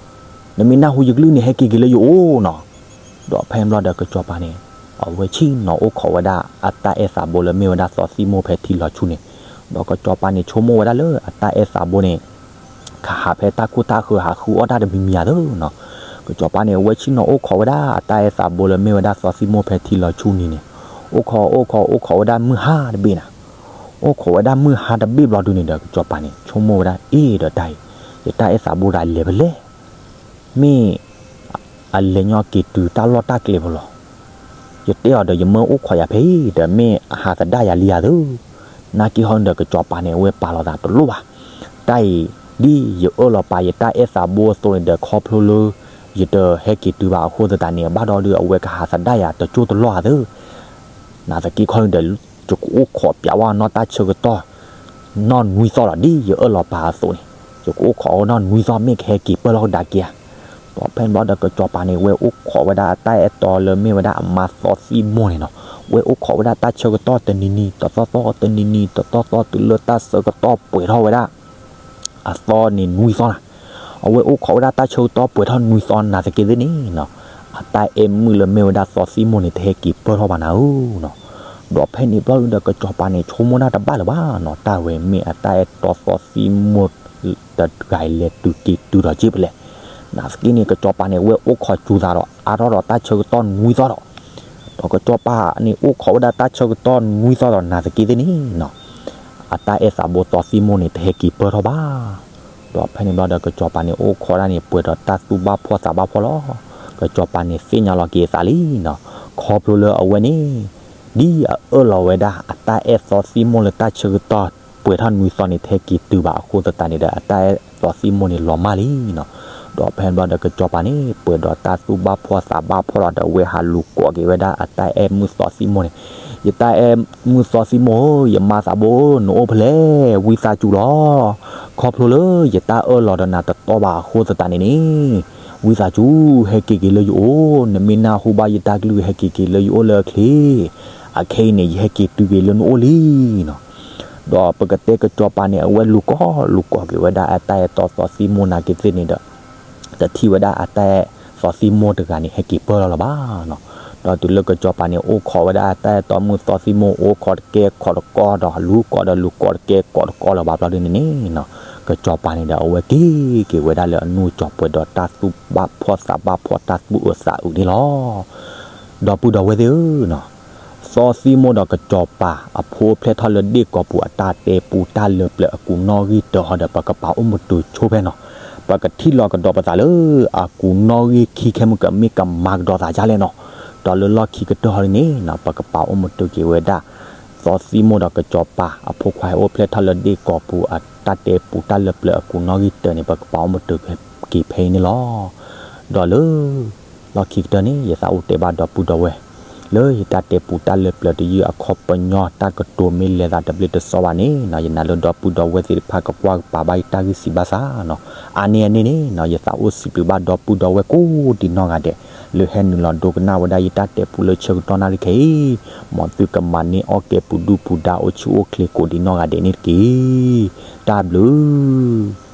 နမ့ၢ်နၢ်ဟူယကလုၢ်န့ၣ် ဟဲက့ၤက့ၤလၢယအိၣ်နီၤ. ဒီးဖဲန့ၣ်ဘျီဒီးကစီၤပၤန့ၣ် အဝဲဆ့ၣ်နီၤအိၣ်ခိးဝဲဒၣ်အတၢ်အဲၣ်သးဘိလၢမ့ၢ်ဝဲဒၣ်သီသံမိၢ်ဖဲထံလီၤဆူန့ၣ်, ဒီးကစီၤပၤန့ၣ်ဆိကမိၣ်ဝဲဒၣ်လၢအတၢ်အဲၣ်သးဘိန့ၣ် ကဟးဖဲတၢ်ခိၣ်တၢ်ဃၢၤဟးဃုအီၣ်တၢ်တမံၤမံၤဧါသ့နီၤ. ကစီၤပၤန့ၣ် အဝဲဆ့ၣ်နီၤအိၣ်ခိးဝဲဒၣ်အတၢ်အဲၣ်သးဘိလၢမ့ၢ်ဝဲဒၣ်သီသံမိၢ်ဖဲထံလီၤဆူန့ၣ်န့ၣ်, အိၣ်ခိးအိၣ်ခိးအိၣ်ခိးဝဲဒၣ်မုၢ်ဟါတဘ့ၣ်နၤ, အိၣ်ခိးဝဲဒၣ်မုၢ်ဟါတဘ့ၣ်ဘျီဒုန့ၣ်ဒီး ကစီၤပၤန့ၣ် ဆိကမိၣ်ဝဲဒၣ် အ့ၣ်ဒီးတၢ်အံၤ, ယတၢ်အဲၣ်သးဘိတဂၤလဲၤဖဲလဲၣ် မ့ၢ်အလဲၤညီက့ၤတုၤတၢ်လီၢ်တၢ်ကျဲဖိလီၤ. ယတဲအီၤဒီး ယမၢအိၣ်ခိးယၤဖဲအံၤဒီး မ့ၢ်အဟးသဒၣ်ယၤလံဧါသ့. နာ်က့ဟီန့ၣ်ဒီး ကစီၤပၤန့ၣ် အဝဲပာ်လီၤသးတလိၣ်ဘၣ်. တၢ်အံၤ ဒ်ယအၢၣ်လီၤပာ်ယတၢ်အဲၣ်သးဘိအသိးန့ၣ်ဒီး ခီဖျိလၢ ယတဟဲက့ၤတုၤဘၣ်အဃိသတးန့ၣ် ဘၣ်ဒီးဒုး အဝဲကဟးသဒၣ်ယၤတကၠိၢ်တလီၢ်ဧါသ့. နာ်သက့ခီန့ၣ်ဒီး ယကအိၣ်ခိးပျးဝဲနီၢ်တၢ်ဆၢကတီၢ် နီၢ်နွံသီလီၤ ဒ်ယအၢၣ်လီၤပာ်အသိးန့ၣ်, ယကအိၣ်ခိးအီၤနီၢ်နွံသီ မ့ၢ်ကဟဲက့ၤပၢၢ်လီၤကဒါက့ၤဧါ. ဒီးဖဲန့ၣ်ဘျီဒီး ကစီၤပၤန့ၣ် ဝဲအိၣ်ခိးဝဲဒၣ်အတၢ်အဲၣ်တီလၢမ့ၢ်ဝဲဒၣ်အမါသီသံမိၢ်န့ၣ်နီၤ, ဝဲအိၣ်ခိးဝဲဒၣ်တၢ်ဆၢကတီၢ်တနံၤနံၤတသီသီ တနံၤနံၤတသီသီ တုၤလၢတၢ်ဆၢကတီၢ်ပှဲၤထီၣ်ဝဲဒၣ် အသီန့ၣ်နွံသီနၤ. အဝဲအိၣ်ခိးဝဲဒၣ်တၢ်ဆၢကတီၢ်ပှဲၤထီၣ်နွံသီနာ်သက့သ့ၣ်န့ၣ်နီၤ, အတၢ်အဲၣ်မုၣ်လၢမ့ၢ်ဝဲဒၣ်သီသံမိၢ်န့ၣ် တဟဲက့ၤပၢၢ်ထီၣ်ဘၣ်နၤဧၢနီၤ. ဒီးဖဲန့ၣ်ဘျီဒီး ကစီၤပၤန့ၣ် ဆိကမိၣ်တၢ်တဘၣ်လၢၤဘၣ်နီၤ, တၢ်ဝဲမ့ၢ်အတၢ်အဲၣ်တီသီသံမိၢ်တဂၤအံၤ လဲၤတုၤက့ၤတုၤဒီးက့ၤဖဲလဲၣ်. နာ်သက့န့ၣ် ကစီၤပၤန့ၣ် ဝဲအိၣ်ခိးစူၤသးဒီး အါထီၣ်ဒီးတၢ်ဆၢကတီၢ်နွံသီဒီး ဒီးကစီၤပၤန့ၣ် အိၣ်ခိးဝဲဒၣ်တၢ်ဆၢကတီၢ်နွံသီဒီး နာ်သက့သ့ၣ်န့ၣ်နီၤ, အတၢ်အဲၣ်သးဘိသီသံမိၢ်န့ၣ် တဟဲက့ၤပၢၢ်ထီၣ်ဘၣ်. ဒီးဖဲန့ၣ်ဘျီဒီး ကစီၤပၤန့ၣ် အိၣ်ခိးဒၣ်န့ၣ် ပှဲၤဒီးတၢ်သူၣ်ဘၣ်ဖှီၣ်သးဘၣ်ဖှီၣ်လီၤ. ကစီၤပၤန့ၣ် သ့ၣ်ညါလီၤက့ၤအသးလံနီၤ, ခီဖျိလၢအဝဲန့ၣ် ဒ်အအၢၣ်လီၤဝဲဒၣ် အတၢ်အဲၣ်သီသံမိၢ်လၢတၢ်ဆၢကတီၢ်ပှဲၤထီၣ်နွံသီန့ၣ် တဟဲက့ၤတုၤဘၣ်အဃိသတးန့ၣ်ဒီး အတၢ်အဲၣ်သီသံမိၢ်န့ၣ် လီၤမၢ်လံနီၤ. ဒီးဖဲန့ၣ်ဘျီဒီး ကစီၤပၤန့ၣ် ပှဲၤဒီးတၢ်သူၣ်ဘၣ်ဖှီၣ်သးဘၣ်ဖှီၣ်လီၤဒီး ဝဲဟးလူၤကိးက့ၤဝဲဒၣ်အတၢ်အဲၣ်မုၣ်သီသံမိၢ်န့ၣ်, ယတၢ်အဲၣ်မုၣ်သီသံမိၢ်ဧၢ, ယမါသးဘိဧၢ, နအိၣ်ဖဲလဲၣ်, ဝံသးစူၤလီၤ. ခီဖျိလၢယတၢ်အၢၣ်လီၤဒီးနၤတတီဘၣ်အဃိသတးန့ၣ်န့ၣ်, ဝံသးစူၤ ဟဲက့ၤက့ၤလၢယအိၣ်, နမ့ၢ်နၢ်ဟူဘၣ်ယတၢ်ကလုၢ် ဟဲက့ၤက့ၤလၢယအိၣ်လၢအချ့, အခဲအံၤန့ၣ် ယဟဲက့ၤတုၤက့ၤလၢနအိၣ်လံနီၤ. ဒီးပကတဲကစီၤပၤန့ၣ် အဝဲလူၤကိးလူၤကိးက့ၤဝဲဒၣ်အတၢ်အဲၣ်တီသီသံမိၢ်နာ်က့သ့ၣ်န့ၣ်ဒီး တထံၣ်ဝဲဒၣ်အတၢ်အဲၣ်သီသံမိၢ်တဂၤန့ၣ် ဟဲက့ၤပၢၢ်လီၤလၢၤဘၣ်နီၤ. ဒီးတုၤလၢကစီၤပၤန့ၣ် အိၣ်ခိးဝဲဒၣ်အတၢ်အဲၣ်တီမုၣ်သီသံမိၢ် အိၣ်ခိးတကဲခိးတကီဒီး လူၤကိးဒီးလူၤကိးတကဲကိးတကီလၢၤဘၣ်ဘျီဒုန့ၣ်န့ၣ်နီၤ, ကစီၤပၤန့ၣ်ဒီး အဝဲက့ၤက့ၤဝဲဒၣ်လၢအနူၢ်ကၠီၤပှဲၤဒီးတၢ်သူၣ်ဘၣ်ဖှီၣ်သးဘၣ်ဖှီၣ် တၢ်သူၣ်အုးသးအုးန့ၣ်လီၤ. ဒီပုၢ်ဒီဝဲၢ်သ့ၣ်ဧၢနီၤ, သီသံမိၢ်ဒီးကစီၤပၤအဖိဖျဲၣ်ထီၣ်လၢဒ့ၣ်ကီၤပူၤအတၢ်တဲပူတၢ်လၢပျၢၤအကူးနီၣ်ဂံၢ်တၢဟီဒီး ပကပာ်အိၣ်မုာ်တုၤဆိဖဲနီၤ, ပကထံၣ်လီၤကဒီးပသးလၢ အကူးနီၣ်ဂံၢ်ခံခဲမုၢ်ကမ့ၢ်ကမၤကဒီးသးဒ်လဲၣ်နီၤ. ဒီးလၢလီၢ်ခံကတၢၢ်ဟီဒ်န့ၣ်နီၤ ပကပာ်အိၣ်မုာ်တုၤက့ၤဝဲဒၣ် သီသံမိၢ်ဒီးကစီၤပၤအဖိခွါဟဲအိၣ်ဖျဲၣ်ထီၣ်လၢဒ့ၣ်ကီၤပူၤအတၢ်တဲပူတၢ်လၢပျၢၤအကူးနီၣ်ဂံၢ်တၢန့ၣ် ပကပာ်အိၣ်မုာ်တုၤက့ၤဖဲအံၤန့ၣ်လီၤ. ဒီးလၢ လီၢ်ခံကတၢၢ်န့ၣ် ယသးအိၣ်တဲဘၣ်ဒီပုၢ်ဒီဝဲၢ် လၢယတၢ်တဲပူတၢ်လၢပျၢၤတယုၢ်အခီပညီ တၢ်ကတိၤမ့ၢ်လဲၤသးတဘျ့တဆှီဘၣ်န့ၣ်နီၤ ယနာ်လၢဒီပုၢ်ဒီဝဲၢ်သ့ၣ်တဖၣ်ကကွၢ်ကပာ်ဘၣ်ယတၢ်ဂ့ၢ်စံးဘၣ်သးနီၤ. အါန့ၢ်အန့ၣ်န့ၣ်နီၤ ယသးအိၣ်စံးဘျုးဘၣ်ဒီပုၢ်ဒီဝဲၢ်ကိးဒံးနီၢ်ဂၤဒဲး လၢဟဲနုာ်လီၤဒိကနၣ်ဝဲဒၣ်ယတၢ်တဲပူလၢဆၢကတီၢ်နၣ်ရံၣ်ခဲအံၤ, မ်သုကမၤန့ၢ်အီၣ်ကဲပူၤဒုၣ်ပူၤဒါအိၣ်ဆူၣ်အိၣ်ချ့ကိးဒံးနီၢ်ဂၤဒဲးန့ၣ်တက့ၢ်. တၢ်ဘျုး